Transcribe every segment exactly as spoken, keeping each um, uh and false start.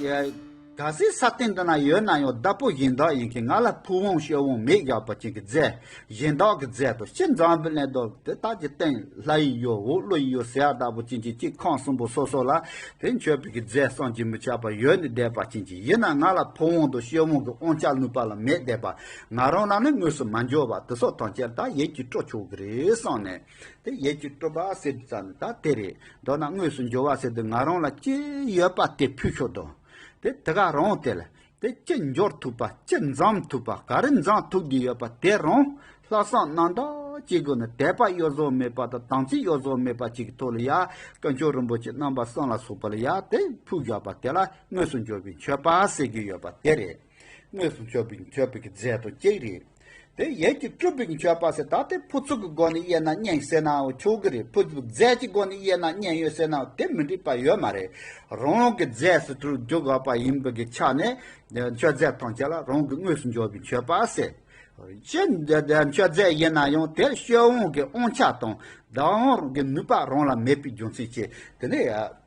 ཡ། གལ་སྲིད་ས་སྟེང་འདི་ན་ཡོད་ན་ཡང་བདག་པོ་གཞན་དག་ཡིན་གྱི། ང་ལ་ཕུག་དབང་ཤོར་དབང་མེད་བཞག་པ་ཅན་གྱི་རྫས། གཞན་དག་གི་རྫས་དང་སྤྱི་འཛམ་བུ་གླིང་དང་དེ་དག་གི་སྟེང་ལྷ་ཡི་ཡོད་འོག་ཀླུ་ཡི་ཡོད་ཟེར་ཡག་ལྟ་བུ་ཅན་གྱི་གཅིག་ཁམས་གསུམ་པོ་སོ་སོ་ལ་དེ་མཆོད་པའི་གི་རྫས་བསམ་གྱིས་མི་ཁྱབ་པ་ཡོད་ནི་བསྡད་པ་ཅན་གྱི་ཡིན་ན། ང་ལ་ཕུག་དབང་དང་ཤོར་དབང་གི་དབང་ཆ་ནུས་པ་ལ་མེད་བསྡད་པ། ང་རང་ལ་ནི་དངོས་སུ་མ་འབྱོར་བ་དེ་སོགས་ཐམས་ཅད་ད་ཡིད་ཀྱིས་སྤྲོ་ཆོག་གི་རེད་བསམ་ནས། དེ་ཡིད་ཀྱིས་སྤྲོ་བ་ཟེར་དུས་ཙམ་ནས་ད་དེ་རེད། མདོར་ན་དངོས་སུ་འབྱོར་བ་ཟེར་དུས་ང་རང་ལ་ཅི་ཡོད་པ་དེ་ཕུལ་ཆོག་དང་། དེ་དེ་ག་རང་དེ་ལ་དེ་ཅི་འབྱོར་ཐུབ་པ། ཅི་འཛོམས་ཐུབ་པ། ག་རེ་འཛོམས་ཐུབ་ཀྱི་ཡོད་པ་དེ་རང་ལྷག་བསམ་རྣམ་དག་ཅིག་སྒོ་ནས། དད་པ་གཡོ་ཟོལ་མེད་པ་དང་དམ་ཚིག་གཡོ་ཟོལ་མེད་པ་ཅིག་གི་ཐོག་ལ་ཡ། དཀོན་མཆོག་རིན་པོ་ཆེ་རྣམ་པ་གསུམ་ལ་སོགས་པ་ལ་ཡ་དེ་ཕུལ་བཞག་པ་དེ་ལ་དངོས་སུ་འབྱོར་བའི་མཆོད་པ་ཟེར་གྱི་ཡོད་པ་དེ་རེད། དངོས་སུ་མཆོད་པའི་མཆོད་པའི་གི་རྫས་དང་གཅིག་རེད། དེ་ཡིད་ཀྱིས་སྤྲུལ་པའི་མཆོད་པ་ཟེར་ད་དེ་ཕུ་ཚུགས་ཀྱི་སྒོ་ནས་དབྱེ་ན་སྙན་ཟེར་ནའང་ཆོག་གི་རེད། ཕུ་ཚུགས་རྫས་ཀྱི་སྒོ་ནས་དབྱེ་ན་སྙན་ཡོད་ཟེར་ནའང་དེ་མི་འགྲིག་པ་ཡོད་མ་རེད། རང་གི་རྫས་སུ་གྲུབ་འཇུག་དགོས་པ་ཡིན་པའི་གི་ཆ་ནས། མཆོད་རྫས་ཐམས་ཅད་ལ་རང་གི་དངོས་སུ་འབྱོར་བའི་མཆོད་པ་ཟེར། སྤྱིར་མཆོད་རྫས་ཡིན་ན་ཡང་དེར་ཤོར་དབང་གི་དབང་ཆ་དང་བདག་དབང་གི་ནུས་པ་རང་ལ་མེད་པའི་རྒྱུ་མཚན་བྱས། དེ་ནས་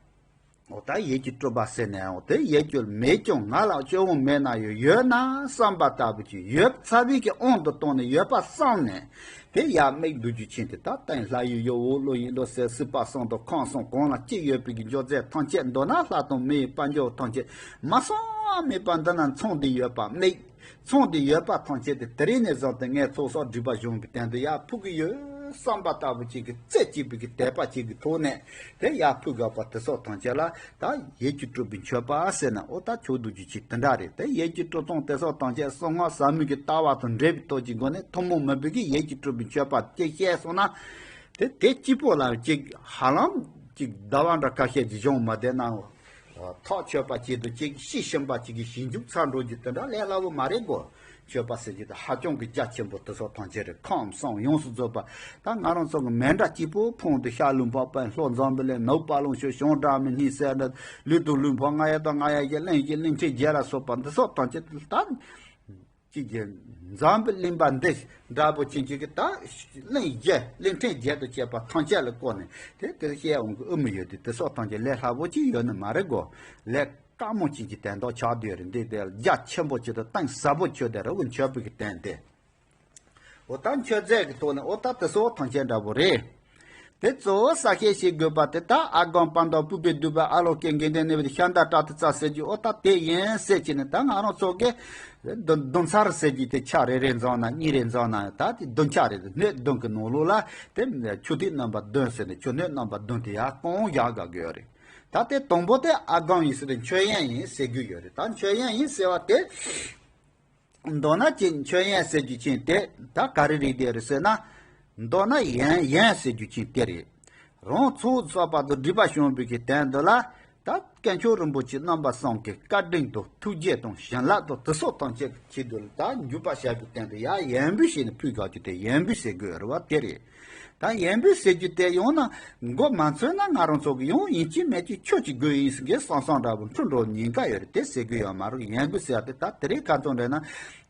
འོ་ད་ཡིད་ཀྱིས་སྤྲུལ་པ་ཟེར་ནའང་དེ་ཡིད་ཀྱིས་མེད་ཀྱང་ང་ལ་ཤོར་དབང་མེད་ན་ཡང་ཡོད་ན་བསམ་པ་ལྟ་བུ་ཅིག་ཡོད་ཚར་བའི་གི་དབང་དུ་བཏང་ནས་ཡོད་པ་བསམ་ནས། དེ་ཡར་དམིགས་འདུག་རྒྱུ་ཆེན་དེ་ད་སྟེང་ལྷ་ཡི་ཡོད་འོག་ཀླུ་ཡི་ལོ་ཟེར་སྲིད་པ་གསུམ་དང་ཁམས་གསུམ་གང་ལ་གཅིག་ཡོད་པའི་གི་འབྱོར་རྫས་ཐམས་ཅད། མདོར་ན་ལྷ་དང་མི་ཡི་དཔལ་འབྱོར་ཐམས་ཅད་མ་བསམ་མེད་པ་འདི་ན་ཚང་སྟེ་ཡོད་པ་དམིགས། ཚང་སྟེ་ཡོད་པ་ཐམས་ཅད་དེ་དེ་རིང་ནས་བཟུང་སྟེ་ངས་ཚོགས་བསགས་སྒྲིབ་པ་སྦྱོང་བའི་སྟེང་དུ་ཡར་ཕུལ་གི་ཡོད་བསམ་པ་ལྟ་བུ་ཅིག་གི་རྩེ་གཅིག་པའི་གི་དད་པ་ཅིག་གི་ཐོག་ནས་དེ་ཡར་ཕུལ་དགོས་པ་དེ་སོགས་ཐམས་ཅད་ལ་ད་ཡིད་ཀྱིས་སྤྲུལ་པའི་མཆོད་པ་ཟེར་ན་འོ་ད་ཆོག་འདུག་རྒྱུ་ཅིག་དེ་འདྲ་རེད། དེ་ཡིད་ཀྱིས་སྤྲུལ་སྟངས་དེ་སོགས་ཐམས་ཅད་གསང་སྔགས་ཟབ་མོའི་གི་ལྟ་བ་དང་འབྲེལ་བའི་ཐོག་ཅིག་སྒོ་ནས་ཐུན་མོང་མིན་པའི་གི་ཡིད་ཀྱིས་སྤྲུལ་པའི་མཆོད་པ་ཅིག་བཤད་སོང་ན། དེ་དེ་གཅིག་པོ་ལ་ཅིག་ཧ་ལམ་ཅིག་ཟླ་བ་འདྲ་ཁ་ཤས་ཀྱི་སྦྱོང་མ་བསྡད་ན། ཐག་ཆོད་པ་ཅིག་ཏུ་ཅིག་ཤི་ཞིམ་པ་ཅིག་གི་ཞིབ་འཇུག་ཚར་འགྲོ་རྒྱུ་དེ་འདྲ་ལས་སླ་བོ་མ་རེད་གོ། མཆོད་པ་ཟེར་རྒྱུ་དེ་ཧ་ཅང་གི་རྒྱ་ཆེན་པོ་དེ་སོགས་ཐམས་ཅད་རེད། ཁམས་གསུམ་ཡོངས་སུ་རྫོགས་པ། ད་ང་རང་ཚོ་གི་མེ་འདྲ་སྐྱིད་པོ་ཕུང་དུ་ཤར་ལུང་པ་པའི་ལྷོ་འཛམ་བུ་གླིང་ནུབ་དཔལ་ལུང་ཤོད་བྱང་སྒྲ་མི་སྙན་ཟེར་འདྲ། ལུས་དང་ལུས་འཕགས་ལྔ་ཡི་དང་ལྔ་ཡི་གི་གླིང་བཞི་གླིང་ཕྲན་བརྒྱད་ལ་སོགས་པ་འདི་སོགས་ཐམས་ཅད་དེ་ད། ཅིག་གི་འཛམ་བུ་གླིང་པ་འདི་འདྲ་པོ་ཅན་ཅིག་གི་ད་གླིང་བརྒྱད་གླིང་ཕྲན་བརྒྱད་དུ་བཅས་པ་ཐམས་ཅད་ལ་བཀོད་ནས་དེ་དེར་བཤད་འོང་གི་ཨུ་མི་ཡོད་དེ། དེ་སོགས་ཐམས་ཅད་ལས་སླ་པོ་ཅིག་ཡོད་ནི་མ་རེད་གོ། ལས་དཀའ་མོ་ཅན་གྱི་དོན་དག་ཆགས་བསྡད་ཡོད་རེད། འདི་དེ་རྒྱ་ཆེན་པོ་ཅིག་ཏུ་གཏིང་ཟབ་པོ་ཆོད་དེ་རེད་འོ། མཆོད་པའི་གི་དོན་དེ། འོ་ད་མཆོད་རྫས་ཀྱི་ཐོག་ནས་འོ་ད་དེ་སོགས་ཐམས་ཅད་འདྲ་པོ་རེད། དེ་གཙོ་བོ་གསལ་བཤད་བྱེད་དགོས་པ་དེ་ད་ཨ་སྒང་པ་མདའ་སྤུ་པའི་བདུད་པ་ཨ་ལོ་སྐད་འགན་ལྡན་གནས་པའི་ཤ་མདའ་བྲག་ཏུ་རྩ་ཟེར་རྒྱུ་འོ་ད་དེ་ཡིན་ཟེར་གྱི་ནི། ད་ང་རང་ཚོ་གི་བདུན་བདུན་ཚར་ཟེར་རྒྱུ་དེ་ཆ་རེ་རེ་འཛོམས་ན་གཉིས་རེ་འཛོམས་ན་ད་དེ་བདུན་ཆ་རེ་རེ་སྣོད་བདུན་གྱི་ནང་ལོགས་ལ་དེ་ཆུ་ཐིགས་རྣམ་པ་བདུན་ཟེར་ནས་ཆུ་སྣོད་རྣམ་པ་བདུན་དེ་ཡར་གང་བཞག་དགོས་ཀྱི་ཡོད་རེད། ད་དེ་དང་པོ་དེ་ཨ་སྒང་ཡིན་ཟེར་ཏེ་མཆོད་ཡོན་ཡིན་ཟེར་རྒྱུ་ཡོད་རེད། ད་མཆོད་ཡོན་ཡིན་ཟེར་བ་དེ། མདོར་ན་ཅིག་མཆོད་ཡོན་ཟེར་རྒྱུ་ཅན་དེ་ད་ག་རེ་རེད་དེ་རེད་ཟེར་ན། མདོར་ན་ཡོན་ཡོན་ཟེར་རྒྱུ་ཅན་དེ་རེད། རང་ཚོ་བསགས་པ་དང་སྒྲིབ་པ་སྦྱོང་བའི་གི་དོན་དུ་ལ་ད་དཀོན་མཆོག་རིན་པོ་ཆེ་རྣམ་པ་གསུམ་གྱི་བཀའ་དྲིན་དང་ཐུགས་རྗེ་དང་བྱིན་རླབས་དང་དེ་སོགས་ཐམས་ཅད་ཀྱི་ཆེད་དུ་ལ་ད་འཇུག་པ་བྱ་རྒྱུ་དོན་དུ་ཡར་ཡོན་འབུལ་བྱས་ནས་ཕུལ་དགོས་རྒྱུ་དེ་ཡོན་འབུལ་ཟེར་དགོས་རེད་བ་དེ་རེད། ད་ཡོན་འབུལ་ཟེར་རྒྱུ་དེ་ཡང་ན་མགོ་མ་ཚོས་ན་ང་རང་ཚོ་གི་ཡང་ཡིན་གཅིག་མིན་གཅིག་ཆོག་གཅིག་དགོས་ཡིན་ཟེར་གི་བསམ་བསམ་འདྲ་པོ་འཁྲུལ་འགྲོ་ཉེན་ཁ་ཡོད་རེད། དེ་ཟེར་གི་ཡོད་མ་རེད། ཡོན་འབུལ་ཟེར་ཡ་དེ་ད་དེ་རིང་ཁ་སང་འདྲ་ན་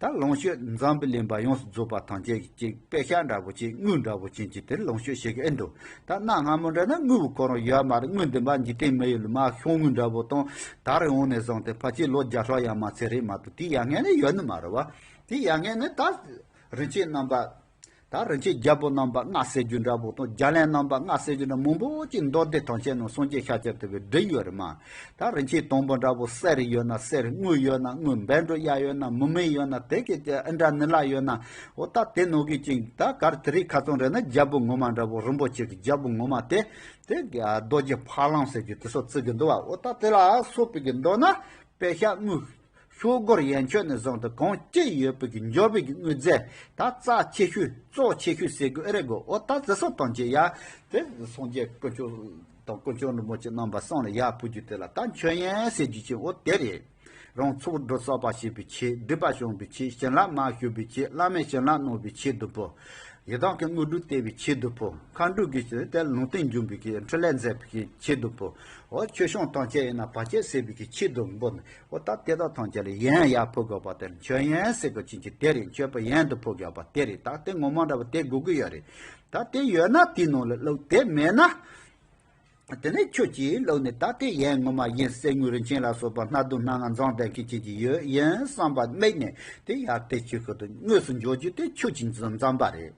ད་ལོངས་སྤྱོད་འཛམ་བུ་གླིང་པ་ཡོངས་སུ་རྫོགས་པ་ཐམས་ཅད་ཀྱི་ཅིག་དཔེ་ཤག་འདྲ་པོ་ཅིག་དངུལ་འདྲ་པོ་ཅན་གྱི་དེར་ལོངས་སྤྱོད་བྱེད་གི་ཨེ་འདུག་ད་གནའ་སྔ་མོ་འདྲ་ན་དངུལ་བུ་ཁོ་རང་ཡོད་མ་རེད། དངུལ་འདི་མ་འཇིག་རྟེན་མི་ཡུལ་ལ་མ་ཤོང་དངུལ་འདྲ་པོ་དང་ད་རེས་འོང་ནས་བཟུང་སྟེ་ཕལ་ཆེར་ལོ་བརྒྱ་ལྷག་ཡང་མ་ཚད་རེད་མ་གཏོགས་དེ་ཡ་ངན་ནི་ཡོད་ནི་མ་རེད་བ། དེ་ཡ་ངན་ནི་ད་རིན་ཆེན་རྣམ་པ། ད་རིན་ཆེན་རྒྱལ་པོ་རྣམ་པ་ལྔ་ཟེར་རྒྱུ་འདྲ་པོ་དང་རྒྱ་གླིང་རྣམ་པ་ལྔ་ཟེར་རྒྱུ་འདྲ་མང་པོ་ཅིག་མདོ་སྡེ་ཐམས་ཅད་ནང་སངས་རྒྱས་ཤཱཀྱ་ཐུབ་པས་བསྒྲིགས་ཡོད་རེད་མ། ད་རིན་ཆེན་དང་པོ་འདྲ་པོ་གསེར་ཡོད་ན་གསེར། དངུལ་ཡོད་ན་དངུལ། བཻ་ཌཱུརྱ་ཡོད་ན། མུ་མེན་ཡོད་ན། དེ་གི་ཨིནྡྲ་ནཱི་ལ་ཡོད་ན། འོ་ད་དེ་ནང་གི་ཅིག་ད་གར་དེ་རིང་ཁ་སང་རེད་ན་རྒྱལ་པོ་ངོ་མ་འདྲ་པོ་རིན་པོ་ཆེ་གི་རྒྱལ་པོ་ངོ་མ་དེ་དེ་རྡོ་རྗེ་ཕ་ལམ་ཟེར་རྒྱུ་དེ་སོགས་བརྩི་གི་འདུག་བ། འོ་ད་དེ་ལ་སོགས་པའི་གི་མདོར་ན་དཔེ་ཤག་དངུལ། ཤོག་སྒོར་ཡན་ཆད་ནས་བཟུང་སྟེ་གང་ཅི་ཡོད་པའི་གི་འབྱོར་བའི་གི་དངུལ་རྫས་ད་རྩ་ཆེ་ཤོས་གཙོ་ཆེ་ཤོས་ཟེར་དགོས་ཨེ་རེད་གོ། འོ་ད་དེ་སོགས་ཐམས་ཅད་ཡ་དེ་སངས་རྒྱས་དཀོན་མཆོག་དང་དཀོན་མཆོག་རིན་པོ་ཆེ་རྣམ་པ་གསུམ་ལ་ཡར་ཕུལ་རྒྱུ་དེ་ལ་ད་མཆོད་ཡོན་ཟེར་རྒྱུ་ཅན་འོ་དེ་རེད། རང་ཚོགས་སྒྲུབ་བསགས་པ་བྱེད་པའི་ཆེད། སྒྲིབ་པ་སྦྱོང་བའི་ཆེད། བྱིན་རླབས་མར་ཞུ་བའི་ཆེད། བླ་མའི་བྱིན་རླབས་གནང་བའི་ཆེད་དུ་ཕུལ། ཡི་དམ་གྱི་དངོས་གྲུབ་སྟེར་བའི་ཆེད་དུ་ཕུལ། མཁའ་འགྲོ་གི་ཆེད་དེ་ལུང་བསྟན་འབྱོན་པའི་གི་འཕྲིན་ལས་མཛད་པའི་གི་ཆེད་དུ་ཕུལ། འོ་མཆོད་བཤམས་ཐམས་ཅད་ཡིན་ན་བར་ཆད་སེལ་བའི་གི་ཆེད་དུ་འབུལ་ནས། འོ་ད་དེ་དག་ཐམས་ཅད་ལ་ཡོན་ཡར་ཕུལ་དགོས་པ་དེར་མཆོད་ཡོན་ཟེར་དགོས་ཅན་གྱི་དེ་རེད། མཆོད་པ་ཡོན་དུ་ཕུལ་དགོས་པ་དེ་རེད། ད་དེ་ངོ་མ་འདྲ་བ་དེ་དགོས་ཀྱི་ཡོད་རེད། ད་དེ་ཡོད་ན་དེའི་ནང་ལ་བླུག་དེ་མེད་ན། དེ་ནས་ཆུ་གཅིག་བླུགས་ནས། ད་དེ་ཡན་ངོ་མ་ཡིན། གསེར་དངུལ་རིན་ཆེན་ལ་སོགས་པ་སྣ་བདུན་སྣ་ལྔ་འཛོམས་བསྡད་མཁན་ཅིག་ཅིག་ཡོད་ཡིན་བསམ་པ་དམིགས་ནས། དེ་ཡར་དེ་ཆུ་ཁུ་དུ་དངོས་སུ་འཇོག་རྒྱུ་དེ་ཆུ་གཅིག་འཛོམས་འཛོམས་པ་རེད།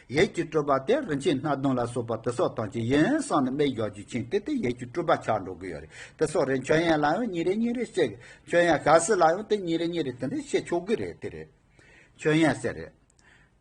ཡིད་ཀྱི་སྤྲུལ་པ་དེ་རིན་ཆེན་སྣ་བདུན་ལ་སོགས་པ་དེ་སོགས་དང་གཅིག་ཡིན་བསམ་ནས་དམིགས་འཇོག་རྒྱུ་ཅན་དེ་དེ་ཡིད་ཀྱི་སྤྲུལ་པ་ཆགས་འགྲོ་གི་ཡོད་རེད། དེ་སོགས་རེད། མཆོད་ཡོན་ལ་ཡང་གཉིས་རེ་གཉིས་རེ་བྱེད། མཆོད་ཡོན་ཞབས་བསིལ་ལ་ཡང་དེ་གཉིས་རེ་གཉིས་རེ་དེ་འདྲ་བྱེད་ཆོག་གི་རེད། དེ་རེད། མཆོད་ཡོན་ཟེར་རེད།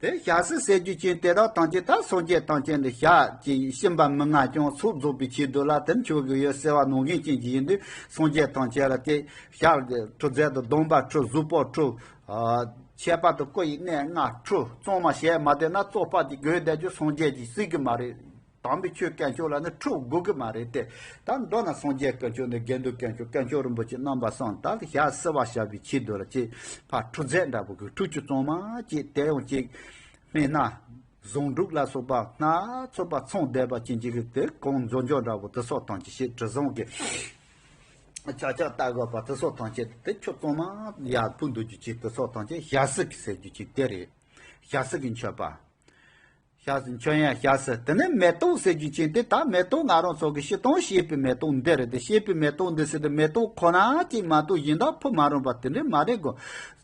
དེ་ཞབས་བསིལ་ཟེར་རྒྱུ་ཅན་དེ་དག་ཐམས་ཅད་ད་སངས་རྒྱས་ཐམས་ཅད་འདི་ཞབས་ཀྱི་གཤིན་པ་མི་མངའ་ཀྱང་ཚོགས་རྫོགས་པའི་ཆེད་དུ་ལ་དེ་མཆོད་ཀྱི་ཡོད་ཟེར་བ་ནང་བཞིན་ཅན་གྱི་ཡིན་དུས། སངས་རྒྱས་ཐམས་ཅད་ལ་དེ་ཞབས་ཀྱི་ཁྲུ་རྫས་དང་སྡོམ་པ་ཁྲུ། གཟུགས་པོ་ཁྲུ། ཨ། ཁྱད་པར་དུ་སྐུ་ཡི་གནས་ལྔ་ཁྲུ། གཙང་མ་བྱས་མ་བསྡད་ན་བཙོག་པ་དེ་དགོས་བསྡད་རྒྱུ་སངས་རྒྱས་ཀྱིས་སྲིད་གི་མ་རེད། དམ་པའི་ཆོས་དཀོན་མཆོག་ལ་ནི་ཁྲུ་དགོས་གི་མ་རེད་དེ། ད་མདོར་ན་སངས་རྒྱས་དཀོན་མཆོག་ནི་དགེ་འདུན་དཀོན་མཆོག་དཀོན་མཆོག་རིན་པོ་ཆེ་རྣམ་པ་གསུམ། ད་ཞབས་བསིལ་བ་བྱ་བའི་ཆེད་དུ་ལ་ཅིག་ཕར་ཁྲུ་རྫས་འདྲ་པོ་གི་ཁྲུ་ཆུ་གཙང་མ་ཅིག་དེ་ཡང་ཅིག་སྨན་སྣ་ཟངས་དྲུག་ལ་སོགས་པ་སྣ་ཚོགས་པ་ཚང་བསྡད་པ་ཅན་ཅིག་གི་དེ་གང་མཛོད་འཇོག་འདྲ་པོ་དེ་སོགས་དང་ཅིག་བྱེད། དྲི་བཟང་གི་ཆག་ཆག་ལྟ་དགོས་པ་དེ་སོགས་དང་ཅིག་དེ་ཆུ་གཙང་མ་ཡར་ཕུལ་འདུག་རྒྱུ་ཅིག་དེ་སོགས་དང་ཅིག་ཞབས་བསིལ་གི་ཟེར་རྒྱུ་ཅིག་དེ་རེད། ཞབས་བསིལ་གི་མཆོད་པ། ཞབས་བསིལ། མཆོད་ཡོན་ཞབས་བསིལ། དེ་ནས་མེ་ཏོག་ཟེར་རྒྱུ་ཅན་དེ་ད་མེ་ཏོག་ང་རང་ཚོ་གི་སྤྱིར་བཏང་བཤད་པའི་མེ་ཏོག་འདི་རེད་དེ། བཤད་པའི་མེ་ཏོག་འདི་ཟེར་དུས་མེ་ཏོག་ཁོ་རང་གཅིག་མ་གཏོགས་གཞན་དག་ཕུལ་མ་རུང་བ་དེ་འདྲ་མ་རེད་གོ།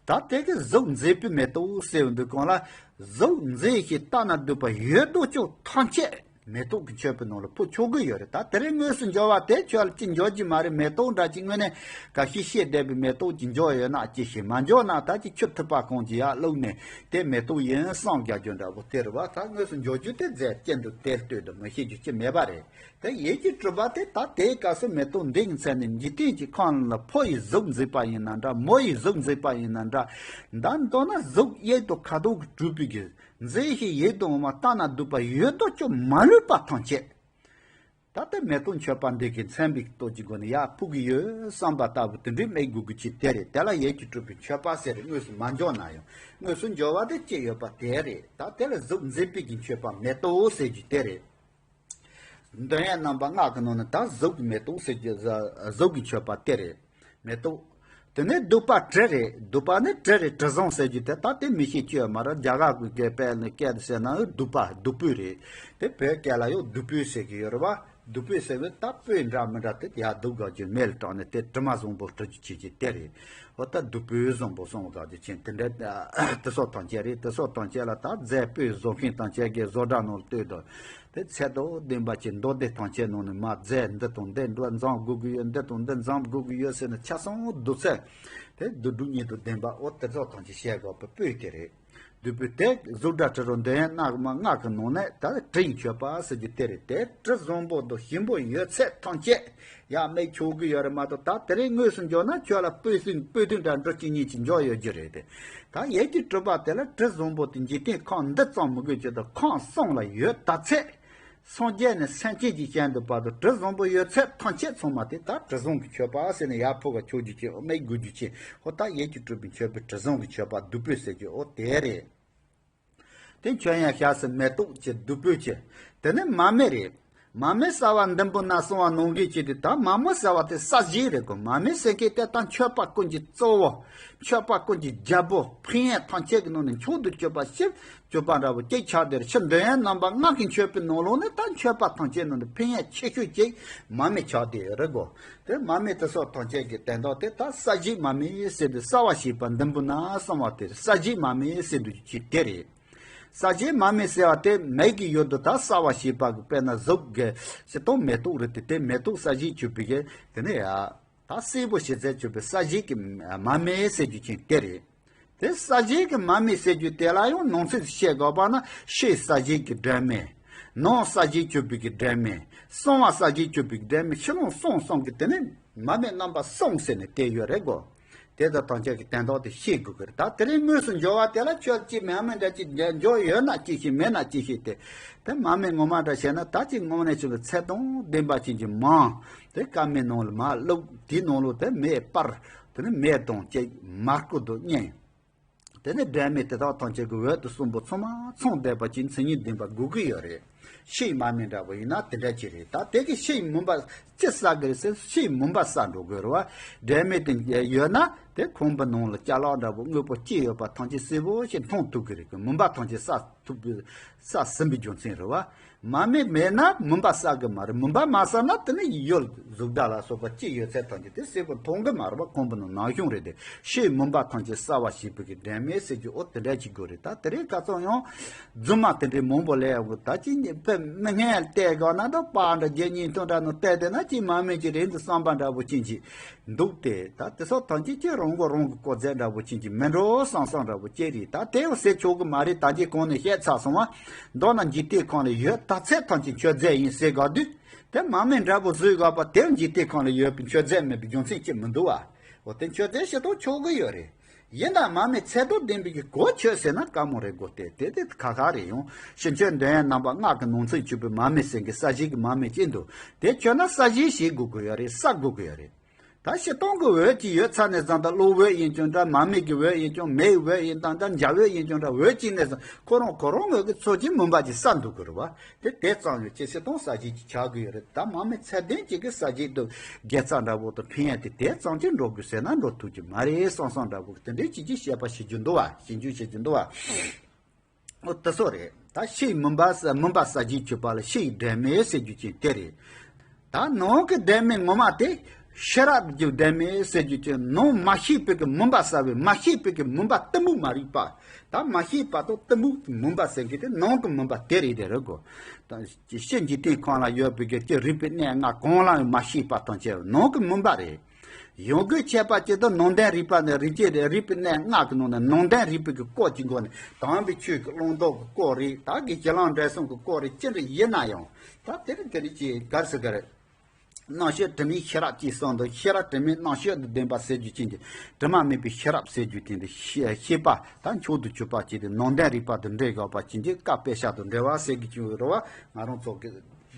ད་དེ་གི་གཟུགས་མཛེས་པའི་མེ་ཏོག་ཟེར་བའི་འདུག་གང་ལ། གཟུགས་མཛེས་ཤིང་ལྟ་ན་སྡུག་པ་ཡོད་དོ་ཅོག་ཐམས་ཅད་མེ་ཏོག་གི་མཆོད་པའི་ནང་ལ་ཕུལ་ཆོག་གི་ཡོད་རེད། ད་དེ་རིང་དངོས་སུ་འབྱོར་བ་དེ་ཁྱོད་ལ་ཅིག་འབྱོར་གྱི་མ་རེད། མེ་ཏོག་འདྲ་ཅིག་དངོས་གནས་ག་ཤེད་ཤེད་བསྡད་པའི་མེ་ཏོག་ཅིག་འབྱོར་ཡོད་ན་ཅི་ཤེས། མ་འབྱོར་ན་ད་ཅིག་ཆུ་ཐིགས་པ་གང་ཅིག་ཡར་བླུགས་ནས་དེ་མེ་ཏོག་ཡིན་བསམ་རྒྱག་རྒྱུ་འདྲ་པོ་དེ་རེད་བ། ད་དངོས་སུ་འབྱོར་རྒྱུ་དེ་རྫས་ཅན་དུ་དེར་ལྟོས་དང་མི་ཤེས་རྒྱུ་ཅི་མེད་པ་རེད། དེ་ཡིད་ཀྱི་སྤྲུལ་པ་དེ་ད་དེའི་སྐབས་སུ་མེ་ཏོག་འདི་ཡི་མཚན་ནི་འཇིག་རྟེན་གྱི་ཁམས་ལ་ཕོ་ཡི་གཟུགས་མཛེས་པ་ཡིན་ན་འདྲ། མོ་ཡི་གཟུགས་མཛེས་པ་ཡིན་ན་འདྲ། ད་མདོར་ན་གཟུགས་དབྱིབས་དང་ཁ་དོག་གིས་གྲུབ་པའི་གི་མཛེས་ཤིང་ཡིད་དུ་འོང་བ་ལྟ་ན་སྡུག་པ་ཡོད་དོ་ཅོག་མ་ལུས་པ་ཐམས་ཅད། ད་ལྟ་མེ་ཏོག་མཆོད་པ་འདི་གི་མཚན་པའི་སྟོབས་ཀྱི་སྒོ་ནས་ཡར་ཕུལ་གི་ཡོད་བསམ་པ་ལྟ་བུ་དེ་འདྲའི་དམིགས་དགོས་ཀྱི་ཅིག་དེ་རེད། དེ་ལ་ཡིད་ཀྱི་སྤྲུལ་པའི་མཆོད་པ་ཟེར་རེད། དངོས་སུ་མ་འབྱོར་ན་ཡང་དངོས་སུ་འབྱོར་བ་དེ་ཅི་ཡོད་པ་དེ་རེད། ད་དེ་ལ་གཟུགས་མཛེས་པའི་གི་མཆོད་པ་མེ་ཏོག་ཟེར་རྒྱུ་དེ་རེད། འདོད་ཡོན་རྣམ་པ་ལྔ་གི་ནང་ནས་ད་གཟུགས་ཀྱི་མེ་ཏོག་ཟེར་རྒྱུ། གཟུགས་ཀྱི་མཆོད་པ་དེ་རེད། མེ་ཏོག་དེ་ནས་བདུག་པ་དྲི་རེད། བདུག་པ་ནི་དྲི་རེད། དྲི་བཟང་ཟེར་རྒྱུ་དེ་ད་དེ་མི་ཤེས་ཀྱི་ཡོད་མ་རེད། རྒྱ་གར་གྱི་སྐད་དཔེ་ནི་སྐད་དུ་བཤད་ན་བདུག་པ། བདུག་སྤོས་རེད། དེ་བོད་སྐད་ལ་ཡང་བདུག་སྤོས་ཟེར་གྱི་ཡོད་རེད་བ། བདུག་སྤོས་ཟེར་བས་ད་སྤོས་འདྲ་མི་འདྲ་དེ་ཡར་བདུག་དགོས་རྒྱུ། མེ་ལ་དྲངས་ནས་དེ་དྲི་མ་བཟང་པོ་བྲི་རྒྱུ་བྱེད་ཀྱི་དེ་རེད། འོ་ད་བདུག་སྤོས་བཟང་པོ་བསམ་དགོས་རྒྱུ་ཅན་དེ་འདྲ་དེ་སོགས་དང་བཅས་རེད། དེ་སོགས་དང་བཅས་ལ་ད་རྫས་སྤོས་བཟོ་མཁན་དང་བཅས་ཀྱི་བཟོ་གྲྭ་ནང་ལ་ལྟོས་དང་། དེ་ཚད་དང་ལྡན་པ་ཅིག་མདོ་སྡེ་ཐམས་ཅད་ནང་ནས་མར་རྫས་འདི་དང་འདི་འདྲ་འཛོམས་དགོས་ཀྱི་ཡོད། འདི་དང་འདི་འཛོམས་དགོས་ཀྱི་ཡོད་ཟེར་ནས་ཆ་ཚང་བསྡུ་ཚད་དེ་བསྡུ་སྒྲུབ་གཉིས་དང་ལྡན་པ། འོ་དེ་ཚོ་ཐམས་ཅད་བཤད་དགོས་པའི་སྤོས་དེ་རེད། བདུག་སྤོས་དེ་གཟུགས་སྒྲ་དྲི་རོ་འདོད་ཡོན་རྣམ་པ་ལྔ་གི་ནང་ནས་ད་དྲི་ཡི་མཆོད་པ་ཟེར་རྒྱུ་དེ་རེད། དེ་དྲི་བཟང་པོ་དང་ཞིམ་པོ་ཡོད་ཚད་ཐམས་ཅད་ཡར་དམིགས་ཆོག་གི་ཡོད་རེད་མ་གཏོགས། ད་དེ་རིང་དངོས་སུ་འབྱོར་ན་ཁྱོད་ལ་སྤོས་སུ་སྤོས་དུད་འདྲ་འདྲ་གཅིག་གཉིས་ཅིག་འབྱོར་ཡོད་རྒྱུ་རེད་དེ། ད་ཡིད་ཀྱི་སྤྲུལ་པ་དེ་ལ་དྲི་བཟང་པོ་དེ་འཇིག་རྟེན་ཁམས་འདི་ཙམ་མི་དགོས་ཀྱི་ད་ཁམས་གསུམ་ལ་ཡོད་ད་ཚད། སངས་རྒྱས་ནས་སེམས་ཅན་གྱི་གཞན་དུ་བར་དུ་དྲི་བཟང་པོ་ཡོད་ཚད་ཐམས་ཅད་ཚང་མ་དེ་ད་དྲི་བཟང་གི་མཆོད་པ་ཟེར་ནས་ཡར་ཕུལ་བ་ཆོག་རྒྱུ་ཅན། དམིགས་དགོས་རྒྱུ་ཅན། འོ་ད་ཡིད་ཀྱི་སྤྲུལ་པའི་མཆོད་པའི་དྲི་བཟང་གི་མཆོད་པ་བདུག་སྤོས་ཟེར་རྒྱུ་འོ་དེ་རེད། དེ་མཆོད་ཡོན་ཞབས་བསིལ་མེ་ཏོག་ཅན་བདུག་སྤོས་ཅན། དེ་ནས་མར་མེ་རེད། མར་མེ་གསལ་བ་འདམ་བུ་ན་སོང་བ་ནང་བཞིན་བྱས་ཏེ། ད་མར་མེ་གསལ་བ་དེ་ས་གཞི་རེད་གོ། མར་མེ་ཟེར་མཁན་དེ་ད་མཆོད་པ་ཀུན་གྱི་གཙོ་བོ། མཆོད་པ་ཀུན་གྱི་རྒྱལ་པོ། ཕན་ཡོན་ཐམས་ཅད་ཀྱི་ནང་ནས་མཆོག་ཏུ་གྱུར་པ་ཞིག་གྱུར་པ་འདྲ་བོ་ཅིག་ཆགས་བསྡད་རེད། ཕྱི་འདོད་ཡོན་རྣམ་པ་ལྔ་གི་མཆོད་པའི་ནང་ལོགས་ནས་ད་མཆོད་པ་ཐམས་ཅད་ནང་ནས་ཕན་ཡོན་ཆེ་ཤོས་ཅིག་མར་མེ་ཆགས་བསྡད་ཡོད་རེད་གོ། དེ་མར་མེ་དེ་སོགས་ཐམས་ཅད་ཀྱི་དོན་དག་དེ་ད་ས་གཞི་མར་མེ་ཟེར་དུས་གསལ་བ་ཞེས་པ་འདམ་བུ་ན་སོང་བ་དེ་ས་གཞི་མར་མེ་ཟེར་དུས་ཀྱི་དེ་རེད། ས་གཞི་མར་མེ་ཟེར་བ་དེ་མེ་གི་ཡུལ་དུ་ད་གསལ་བ་ཞེས་པ་གི་དཔེར་ན་གཟུགས་ཀྱི་སྤྱིར་བཏང་མེ་ཏོག་རེད་དེ། དེ་མེ་ཏོག་ས་གཞི་གྱུར་པའི་གི་དེ་ནས་ཡ། ད་སྲིད་པོ་ཞེས་ཚད་གྱུར་པའི་ས་གཞི་གི་མར་མེ་ཟེར་རྒྱུ་ཅན་དེ་རེད། དེ་ས་གཞི་གི་མར་མེ་ཟེར་རྒྱུ་དེ་ལ་ཡང་ནང་གསེས་སུ་བཤད་དགོས་པ་ན་ཕྱི་ས་གཞི་གི་སྒྲོན་མེ། ནང་ས་གཞི་གྱུར་པའི་གི་སྒྲོན་མེ། གསང་བ་ས་གཞི་གྱུར་པའི་གི་སྒྲོན་མེ། ཕྱི་ནང་གསང་གསུམ་གི་དེ་ནི་མར་མེ་རྣམ་པ་གསུམ་ཟེར་ནས་དེ་ཡོད་རེད་གོ། དེ་དག་ཐམས་ཅད་ཀྱི་དོན་དག་དེ་ཤེས་དགོས་ཀྱི་རེད། ད་དེ་རིང་དངོས་སུ་འབྱོར་བ་དེ་ལ་ཁྱོད་ཀྱིས་མར་མེ་འདྲ་ཅིག་འབྱོར་ཡོད་ན་ཅི་ཤེས། མེད་ན་ཅི་ཤེས་ཏེ། དེ་མར་མེ་ངོ་མ་འདྲ་བྱས་ན་ད་ཅིག་དངོས་གནས་ཅིག་གི་ཚད་དང་ལྡན་པ་ཅན་གྱི་མར་དེ་སྐར་མའི་ནང་ལ་མར་བླུགས། དེའི་ནང་ལོགས་དེ་མེ་སྤར། དེ་ནི་མེ་དང་གཅིག་མར་ཁུ་དང་གཉིས། དེ་ནས་སྒྲོན་མེ་དེ་དག་ཐམས་ཅད་ཀྱི་འོད་དེ་གསུམ་པོ་ཚང་མ་ཚང་བསྡད་པ་ཅིག་མཚན་ཉིད་ལྡན་པ་དགོས་ཀྱི་ཡོད་རེད། ཕྱིའི་མར་མེ་འདྲ་བོ་ཡིན་ན་དེ་འདྲ་ཅིག་རེད། ད་དེ་གི་ཕྱིའི་མུན་པ་ཅི་བསལ་དགོས་རེད་ཟེར། ཕྱིའི་མུན་པ་བསལ་འགྲོ་དགོས་རེད་བ། སྒྲོན་མེ་དེ་ཡོད་ན་དེ་ཁང་པའི་ནང་ལ་ཅ་ལག་འདྲ་བོ་དངོས་པོ་ཅི་ཡོད་པ་ཐམས་ཅད་གསལ་པོ་ཞིག་མཐོང་ཐུབ་ཀྱི་རེད། མུན་པ་ཐམས་ཅད་བསལ་ཐུབ་པའི་བསལ་ཟིན་པའི་རྒྱུ་མཚན་རེད་བ། མར་མེ་མེད་ན་མུན་པ་བསལ་གི་མ་རེད། མུན་པ་མ་བསལ་ན་དེ་ནི་ཡུལ་གཟུགས་སྒྲ་ལ་སོགས་པ་ཅི་ཡོད་ཚད་ཐམས་ཅད་དེ་སེལ་གི་མཐོང་གི་མ་རེད་པ། ཁོང་པོ་ནི་ནང་བྱུང་རེད་དེ། ཕྱིའི་མུན་པ་ཐམས་ཅད་བསལ་བ་ཞེས་པའི་གི་འབྲས་མེད་ཟེར་རྒྱུ་ཨོ་དེ་འདྲ་ཅིག་དགོས་རེད། ད་དེ་རིང་ཁ་སང་ཡང་རྫུན་མ་དེ་འདྲའི་མང་པོ་ལས་ཡོང་གི། ད་ཅི་ཉིད་དཔེ་མི་སྔན་བལྟས་དགོས་ན་ད་པ་འདྲ་བརྒྱད་གཉིས་སྟོང་འདྲ་ནང་བལྟས་བསྡད་ན་ཅི་མར་མེ་ཅི་རེད་འདི་བསམ་པ་འདྲ་པོ་ཅན་ཅིག་འདུག་སྟེ། ད་དེ་སོགས་ཐམས་ཅད་ཀྱི་རང་མགོ་རང་གི་བཀོད་རྫས་འདྲ་པོ་ཅན་གྱི་མི་འགྲོ་བསམ་བསམ་འདྲ་པོ་ཅིག་རེད། ད་དེ་ཟེར་ཆོག་གི་མ་རེད། ད་འདི་གོང་ནས་བཤད་ཚར་སོང་བ། མདོར་ན་འཇིག་རྟེན་ཁམས་ལ་ཡོད་ད་ཚད་ཐམས་ཅད་མཆོད་རྫས་ཡིན་ཟེར་དགོས་དུས། དེ་མར་མེ་འདྲ་པོ་བཟོས་དགོས་པ་དེ་འཇིག་རྟེན་ཁམས་ལ་ཡོད་པའི་མཆོད་རྫས་མིན་པའི་རྒྱུ་མཚན་ཅི་མི་འདུག་བ། འོ་དེ་མཆོད་རྫས་ཤི་ཐོག་ཆོག་གི་ཡོད་རེད། ཡིན་ན་མར་མེ་ཚད་དང་ལྡན་པའི་གི་གོ་ཆོད་ཟེར་ན་དཀའ་མོ་རེད་གོ། དེ་དེ་དེ་ཁ་ཁ་རེད། ཡང་ཕྱི་མཆོད་འདོན་ཡ་རྣམ་པ་ལྔ་གི་ནང་ཚན་གཅིག་པའི་མར་མེ་ཟེར་གི་ས་གཞི་གི་མར་མེ་ཅི་འདུག་དེ་མཆོད་ན་ས་གཞི་ཞིག་དགོས་ཀྱི་ཡོད་རེད། ས་དགོས་ཀྱི་ཡོད་རེད། ད་ཤི་སྟོང་གི་འོད་ཅིག་ཡོད་ཚར་ནས་བཟུང་ད་གློག་འོད་ཡིན་ཀྱང་འདྲ། མར་མེ་གི་འོད་ཡིན་ཀྱང་། མེའི་འོད་ཡིན་དང་འདྲ། འཇའ་འོད་ཡིན་ཀྱང་འདྲ། འོད་ཅིག་ནས་བཟུང་ཁོ་རང་ཁོ་རང་ངོས་ཀྱི་ཚོགས་ཀྱི་མུན་པ་ཅིག་བསལ་འདུག་གི་རེད་བ། དེ་དེ་ཙམ་ཡོད་ཅེས་ཤི་སྟོང་ས་གཞི་ཅིག་ཆགས་ཀྱི་ཡོད་རེད། ད་མར་མེ་ཚད་ལྡན་ཅིག་གི་ས་གཞི་དུ་དགེ་རྩ་འདྲ་པོ་དང་ཕན་ཡ་དེ་དེ་ཙམ་ཅིག་འགྲོ་དགོས་ཟེར་ན་འགྲོ་ཐུབ་ཀྱི་མ་རེད་བསམ་བསམ་འདྲ་པོ་དེ་འདྲའི་ཅིག་ཅིག་བཤད་པ་ཤི་རྒྱུ་འདུག་བ། ཤི་རྒྱུ་ཤི་རྒྱུ་འདུག་བ། འོ་དེ་སོགས་རེད། ད་ཕྱིའི་མུན་པ་ས་མུན་པ་ས་གཞིའི་མཆོད་པ་ལ་ཕྱིའི་འབྲས་མེད་ཟེར་རྒྱུ་ཅན་དེ་རེད། ད་ནང་གི་འབྲས་མེད་ངོ་མ་དེ་ཤེས་རབ་ཀྱི་འབྲས་མེད་ཟེར་རྒྱུ་ཅན་ནང་མ་ཤེས་པའི་གི་མུན་པ་བསལ་བའི་མ་ཤེས་པའི་གི་མུན་པ་གཏི་མུག་མ་རིག་པ། ད་མ་ཤེས་པ་དང་གཏི་མུག་གི་མུན་པ་ཟེར་གི་དེ་ནང་གི་མུན་པ་དེ་རེད། དེ་རེད་གོ། ད་ཕྱི་འཇིག་རྟེན་ཁམས་ལ་ཡོད་པའི་གི་ཅི་རིག་པའི་གནས་ལྔ་གང་ལའང་མ་ཤེས་པ་དང་བཅས་ནང་གི་མུན་པ་རེད། ཡོངས་སྒོས་འཆད་པ་ཅིག་ཏུ་ནང་ལྡན་རིག་པ་ནི་རིག་བྱེད་རེད། རིག་པའི་གནས་ལྔ་གི་ནང་ནས་ནང་ལྡན་རིག་པའི་གི་སྐོར་གྱི་སྒོ་ནས་དམ་པའི་ཆོས་ཀྱི་བླང་དོར་གྱི་སྐོར་རེད། ད་གི་ཞི་ལམ་འབྲས་གསུམ་གྱི་སྐོར་རེད། ཅི་འདྲ་ཡིན་ན་ཡང་ད་དེ་རིང་དེ་རིང་ཅིག་ག་རེ་ཟེར་གི་རེད། རྣམ་དཔྱོད་དྲི་མེད་ཤེས་རབ་ཅེས་གསུངས་འདུག་ཤེས་རབ་དྲི་མེད་རྣམ་དཔྱོད་དང་ལྡན་པ་ཟེར་རྒྱུ་ཅན་གྱི་དྲི་མ་མེད་པའི་ཤེས་རབ་ཟེར་རྒྱུ་དེ་འདི་ཤེས་ཤེས་པ་ད་མཆོག་ཏུ་གྱུར་པ་ཅིག་དེ་ནང་ལྡན་རིག་པ་དང་འབྲེལ་དགོས་པ་ཅན་གྱི་བཀའ་དཔེ་ཤག་དང་འབྲེལ་བ་ཟེར་གི་ཅིག་རེད་བ། ང་རང་ཚོ་གི་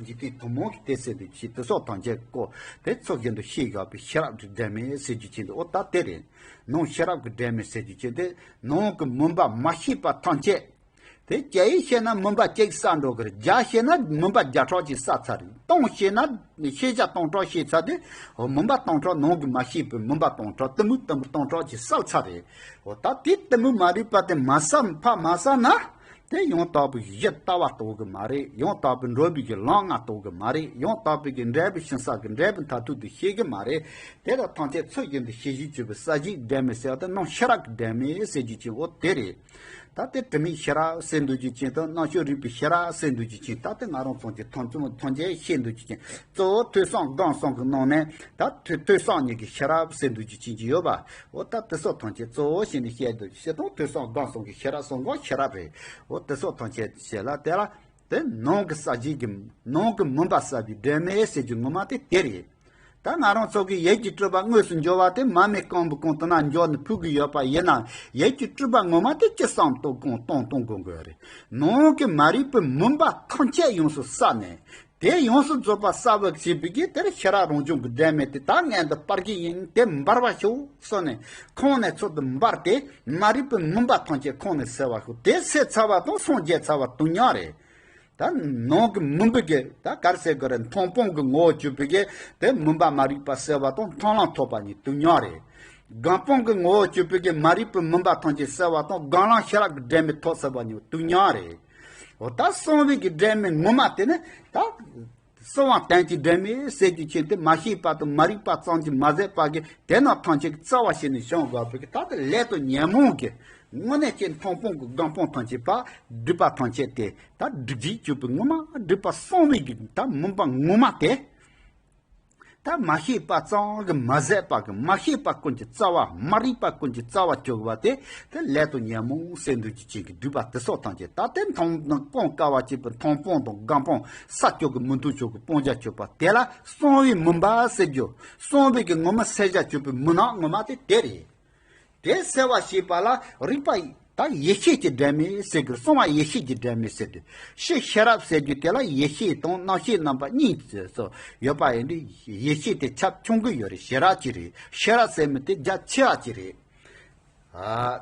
འཇིག་རྟེན་ཐུན་མོང་གི་དེ་ཟེར་འདུག་ཅིག་དེ་སོགས་ཐམས་ཅད་ཀོ་དེ་ཚོ་བཞིན་དུ་ཤེས་དགོས་པའི་ཤེས་རབ་ཀྱི་འབྲས་མེད་ཟེར་རྒྱུ་ཅན་དེ་ཨོ་ད་དེ་རེད། ནང་ཤེས་རབ་ཀྱི་འབྲས་མེད་ཟེར་རྒྱུ་ཅན་དེ་ནང་གི་མུན་པ་མ་ཤེས་པ་ཐམས་ཅད་དེ་བརྒྱ་ཡིས་ཤེས་ན་མུན་པ་གཅིག་བསལ་འགྲོ་གི་རེད། བརྒྱ་ཤེས་ན་མུན་པ་བརྒྱ་ཕྲག་ཅིག་བསལ་ཚར་རེད། སྟོང་ཤེས་ན་ཤེས་བྱ་སྟོང་ཕྲག་ཤེས་ཚར་དུས་ཨོ་མུན་པ་སྟོང་ཕྲག་ནང་གི་མ་ཤེས་པའི་མུན་པ་སྟོང་ཕྲག་གཏི་མུག་གཏི་མུག་སྟོང་ཕྲག་ཅིག་བསལ་ཚར་རེད། ཨོ་ད་དེ་གཏི་མུག་མ་རིག་པ་དེ་མ་བསལ་ཕར་མ་བསལ་ན། དེ་ཡང་དག་པའི་གཞི་ལྟ་བ་རྟོགས་གི་མ་རེད། ཡང་དག་པའི་འགྲོ་བའི་གི་ལམ་ལྔ་རྟོགས་གི་མ་རེད། ཡང་དག་པའི་གི་འབྲས་བུ་ཤིང་ས་གི་འབྲས་བུ་མཐར་ཐུག་ཏུ་ཤེས་གི་མ་རེད། དེ་དག་ཐམས་ཅད་ཚུལ་བཞིན་དུ་ཤེས་བཞིན་གྱུར་པའི་ས་གཞིའི་འབྲས་མེད་ཟེར་བ་དེ་ནང་ཤེས་རབ་ཀྱི་འབྲས་མེད་ཟེར་རྒྱུ་ཅན་འོ་དེ་རེད། ད་དེ་དྲི་མེད་ཤེས་རབ་ཟེར་འདུག་རྒྱུ་ཅན་དང་རྣམ་དཔྱོད་རིག་པའི་ཤེས་རབ་ཟེར་འདུག་རྒྱུ་ཅན། ད་དེ་ང་རང་ཚོ་གི་ཐམས་ཅད་ཐམས་ཅད་ཤེས་འདུག་རྒྱུ་ཅན། གཙོ་བོ་ཐོས་བསམ་སྒོམ་གསུམ་གྱི་ནང་ནས་ད་ཐོས་ཐོས་བསམ་གཉིས་ཀྱི་ཤེས་རབ་ཟེར་འདུག་རྒྱུ་ཅན་གྱི་ཡོད་པ། འོ་ད་དེ་སོགས་ཐམས་ཅད་གཙོ་བོ་བྱས་ནས་བཤད་འདུག་ཤེས་དང་ཐོས་བསམ་སྒོམ་གསུམ་གྱི་ཤེས་རབ་གསུམ་ཀ་ཤེས་རབ་རེད། འོ་དེ་སོགས་ཐམས་ཅད་བྱས་ལ་དེ་ལ་དེ་ནང་གི་ས་གཞི་གི་ནང་གི་མུན་པ་བསལ་བའི་འབྲས་མེད་ཟེར་རྒྱུ་ངོ་མ་དེ་དེ་རེད། ད་ང་རང་ཚོ་གི་ཡིད་ཀྱི་སྤྲུལ་པ་དངོས་སུ་འབྱོར་བ་དེ་མར་མེ་སྐམ་པོ་གང་དུ་ན་འབྱོར་ནས་ཕུལ་གི་ཡོད་པ་ཡིན་ན་ཡིད་ཀྱི་སྤྲུལ་པ་ངོ་མ་དེ་ཅི་བསམ་གཏོང་གང་གཏོང་གཏོང་དགོས་དགོས་རེད། ནང་གི་མ་རིག་པའི་མུན་པ་ཐམས་ཅད་ཡོངས་སུ་བསལ་ནས། དེ་ཡོངས་སུ་རྫོགས་པ་གསལ་བར་བྱེད་པའི་གི་དེར་ཤེས་རབ་རང་བྱུང་གི་འབྲས་མེད་དེ་ད་ངན་དུ་སྤར་གྱི་ཡིན། དེ་འབར་བར་ཤོག་གསུངས་ནས་ཁོང་ནས་ཚུར་དུ་འབར་ཏེ་མ་རིག་པའི་མུན་པ་ཐམས་ཅད་ཁོང་ནས་སེལ་བར་ཤོག་དེ་སེལ་ཚར་བ་དང་སངས་རྒྱས་ཚར་བ་དུས་མཉམ་རེད། ད་ནང་གི་མུན་པའི་གི་ད་གར་སེལ་གི་རེད། མཐོང་སྤང་གི་ངོ་བོ་གྱུར་པའི་གི་དེ་མུན་པ་མ་རིག་པ་སེལ་བ་དང་མཐོང་ལམ་ཐོབ་པ་གཉིས་དུས་མཉམ་རེད། སྒོམ་སྤང་གི་ངོ་བོ་གྱུར་པའི་གི་མ་རིག་པའི་མུན་པ་ཐམས་ཅད་སེལ་བ་དང་སྒོམ་ལམ་ཤེས་རབ་ཀྱི་འབྲས་མེད་ཐོབ་ཚར་བ་གཉིས་དུས་མཉམ་རེད། འོ་ད་གསང་བའི་གི་འབྲས་མེད་ངོ་མ་དེ་ནི་ད་གསང་བ་དོན་གྱི་འབྲས་མེད་ཟེར་རྒྱུ་ཅན་དེ་མ་ཤེས་པ་དང་མ་རིག་པ་ཙམ་གྱིས་མ་ཟད་པ་གི་དེ་རྣམས་ཐམས་ཅད་ཀྱི་རྩ་བ་བྱས་ནས་བྱང་དགོས་པའི་གི་ད་དེ་ལས་དང་ཉོན་མོངས་ཀྱི་དངོས་གནས་ཀྱི་མཐོང་སྤང་གི་སྒོམ་སྤང་ཐམས་ཅད་པ་སྒྲིབ་པ་ཐམས་ཅད་དེ་ད་སྒྲིབ་བྱེད་གྱུར་པའི་ངོ་མ་སྒྲིབ་པ་གསང་བའི་གི་ད་མུན་པ་ངོ་མ་དེ། ད་མ་ཤེས་པ་ཙམ་གྱིས་མ་ཟད་པ་གི་མ་ཤེས་པ་ཀུན་གྱི་རྩ་བ་མ་རིག་པ་ཀུན་གྱི་རྩ་བ་གྱུར་པ་དེ་དེ་ལས་དང་ཉོན་མོངས་ཟེར་འདུག་རྒྱུ་ཅན་གྱི་སྒྲིབ་པ་དེ་སོགས་ཐམས་ཅད་ད་དེ་མཐོང་སྤང་དཀའ་བ་སྤྱད་པའི་མཐོང་སྤང་དང་སྒོམ་སྤང་ས་སྐྱོ་གི་མི་མཐུན་ཕྱོགས་ཀྱི་སྤང་བྱ་སྤྱོད་པ་དེ་ལ་གསང་བའི་མུན་པ་ཟེར་རྒྱུ། གསང་བའི་གི་ངོ་མ་སེལ་བྱ་སྤྱོད་པའི་མུན་ནག་ངོ་མ་དེ་དེ་རེད། དེ་སེལ་བ་ཞེས་པ་ལ་རིག་པ་ད་ཡེ་ཤེས་ཀྱི་འབྲས་མེད་ཟེར་གི་གསང་བ་ཡེ་ཤེས་ཀྱི་འབྲས་མེད་ཟེར་དུས་ཕྱི་ཤེས་རབ་ཟེར་རྒྱུ་དེ་ལ་ཡེ་ཤེས་དང་རྣམ་ཤེས་རྣམ་པ་གཉིས་སུ་ཡོད་པ་ཡིན་དུས་ཡེ་ཤེས་དེ་ཁྱབ་ཆུང་གི་ཡོད་རེད། ཤེས་རབ་ཅིག་རེད། ཤེས་རབ་ཟེར་མི་དེ་རྒྱ་ཆེ་བ་ཅིག་རེད། ཨ་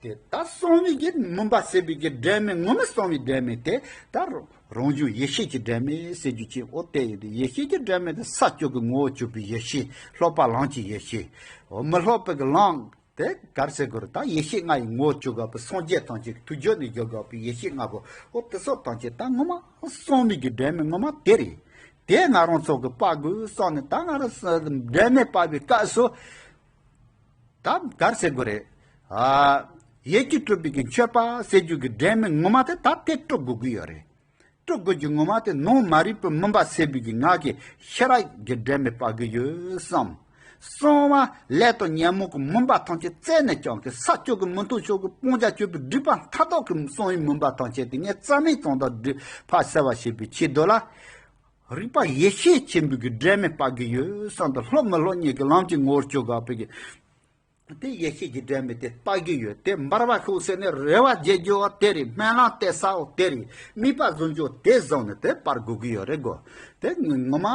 དེ་ད་གསང་བའི་གི་མུན་པ་སེལ་བའི་གི་འབྲས་མེད་ངོ་མ་གསང་བའི་འབྲས་མེད་དེ་ད་རང་བྱུང་ཡེ་ཤེས་ཀྱི་འབྲས་མེད་ཟེར་རྒྱུ་ཅིག་འོ་དེ་ཡིན་དུས་ཡེ་ཤེས་ཀྱི་འབྲས་མེད་དེ་ས་སྐྱོ་གི་ངོ་བོ་གྱུར་པའི་ཡེ་ཤེས་སློབ་པ་ལམ་གྱི་ཡེ་ཤེས་འོ་མི་སློབ་པའི་གི་ལམ། དེ་ག་རེ་ཟེར་དགོས་རེད། ད་ཡེ་ཤེས་ལྔ་ཡི་ངོ་བོ་བཅུ་དགུ་པོ་སངས་རྒྱས་ཐམས་ཅད་ཀྱི་ཐུགས་རྒྱུད་ནས་བརྗོད་དགོས་པའི་ཡེ་ཤེས་ལྔ་པོ། འོ་དེ་ཚོ་ཐམས་ཅད་ད་ངོ་མ་གསང་བའི་གི་སྒྲོན་མེ་ངོ་མ་དེ་རེད། དེ་ང་རང་ཚོ་གི་སྤར་དགོས་བསམ་ནས། ད་ང་རང་སྒྲོན་མེ་སྤར་བའི་སྐབས་སུ་ད་ག་རེ་ཟེར་དགོས་རེད། ཨ། ཡིད་ཀྱིས་སྤྲུལ་པའི་གི་མཆོད་པ་ཟེར་རྒྱུ་གི་སྒྲོན་མེ་ངོ་མ་དེ་ད་དེ་སྤྲུལ་དགོས་ཀྱི་ཡོད་རེད། སྤྲུལ་དགོས་རྒྱུ་ངོ་མ་དེ་ནང་མ་རིག་པའི་མུན་པ་སེལ་བའི་གི་ངག་གི་ཤེས་རབ་ཀྱི་སྒྲོན་མེ་སྤར་གི་ཡོད་བསམ། གསང་བ་ལས་དང་ཉོན་མོངས་ཀྱི་མུན་པ་ཐམས་ཅད་རྩད་ནས་བཅོམ་གི། ས་བཅུ་གི་མུ་ཐུག་ཕྱོགས་ཀྱི་སྤང་བྱ་སྤྱོད་པའི་སྒྲིབ་པ་མཐའ་དག་གི་གསང་བའི་མུན་པ་ཐམས་ཅད་དེ་ངས་རྩ་མེད་ཙམ་དང་སྒྲིབ་ཕར་སེལ་བར་བྱེད་པའི་ཆེད་དུ་ལ། རིག་པ་ཡེ་ཤེས་ཆེན་པོའི་གི་སྒྲོན་མེ་སྤར་གི་ཡོད་བསམ་དུ། སློབ་མི་སློབ་གཉིས་ཀྱི་ལམ་གྱི་ངོ་བོར་བཅུག་དགོས་པའི་གི། དེ་ཡེ་ཤེས་ཀྱི་སྒྲོན་མེ་དེ་སྤར་གི་ཡོད། དེ་འབར་བར་ཤོག་ཟེར་ནས་རེ་བ་རྒྱག་རྒྱུ་བ་དེ་རེད། སྨོན་ལམ་གཏད་ས་འོ་དེ་རེད། དམིགས་པ་བཟུང་རྒྱུ་དེ་བཟུང་ནས་དེ་སྤར་དགོས་ཀྱི་ཡོད་རེད་གོ། དེ་ངོ་མ་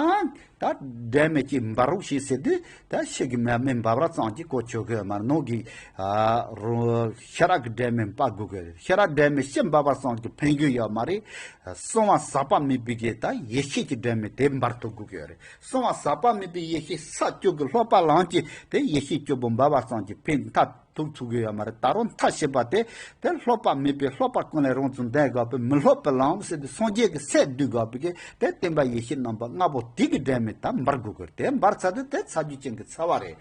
ད་སྒྲོན་མེ་གཅིག་འབར་རོགས་ཞེས་ཟེར་དུས། ད་ཤིང་གི་མར་མེ་འབར་བ་ཙམ་གྱིས་གོ་ཆོད་གི་ཡོད་མ་རེད། ནང་གི་ཨ་རོ་ཤེས་རབ་ཀྱི་སྒྲོན་མེ་སྤར་དགོས་ཀྱི་རེད། ཤེས་རབ་སྒྲོན་མེ་ཤིང་འབར་བ་ཙམ་གྱིས་ཕན་གྱི་ཡོད་མ་རེད། གསང་བ་ཟག་པ་མེད་པའི་གི་ད་ཡེ་ཤེས་ཀྱི་སྒྲོན་མེ་དེ་འབར་ཐུབ་དགོས་ཀྱི་ཡོད་རེད། གསང་བ་ཟག་པ་མེད་པའི་ཡེ་ཤེས་ས་བཅུ་གི་སློབ་པ་ལམ་གྱི་དེ་ཡེ་ཤེས་བཅུ་པོ་འབར་བ་ཙམ་གྱིས་ཕན་མཐར་ཐུག་ཚུགས་ཀྱི་ཡོད་མ་རེད། ད་རུང་མཐའ་ཕྱིན་པ་དེ་དེ་སློབ་པ་མེད་པའི་སློབ་པ་ཀུན་ལས་རང་ཙམ་ལྡན་དགོས་པའི་མི་སློབ་པའི་ལམ་ཟེར་དུས། སངས་རྒྱས་ཀྱི་སྲས་བསྡུ་དགོས་པའི་གི་དེ་བསྟན་པ་ཡེ་ཤེས་རྣམ་པ་ལྔ་པོ་དེ་གི་སྒྲོན་མེ་ད་འབར་དགོས་ཀྱི་རེད། དེ་འབར་ཚར་དུས་དེ་ཚ་རྒྱུད་ཅན་གྱི་ཚ་བ་རེད།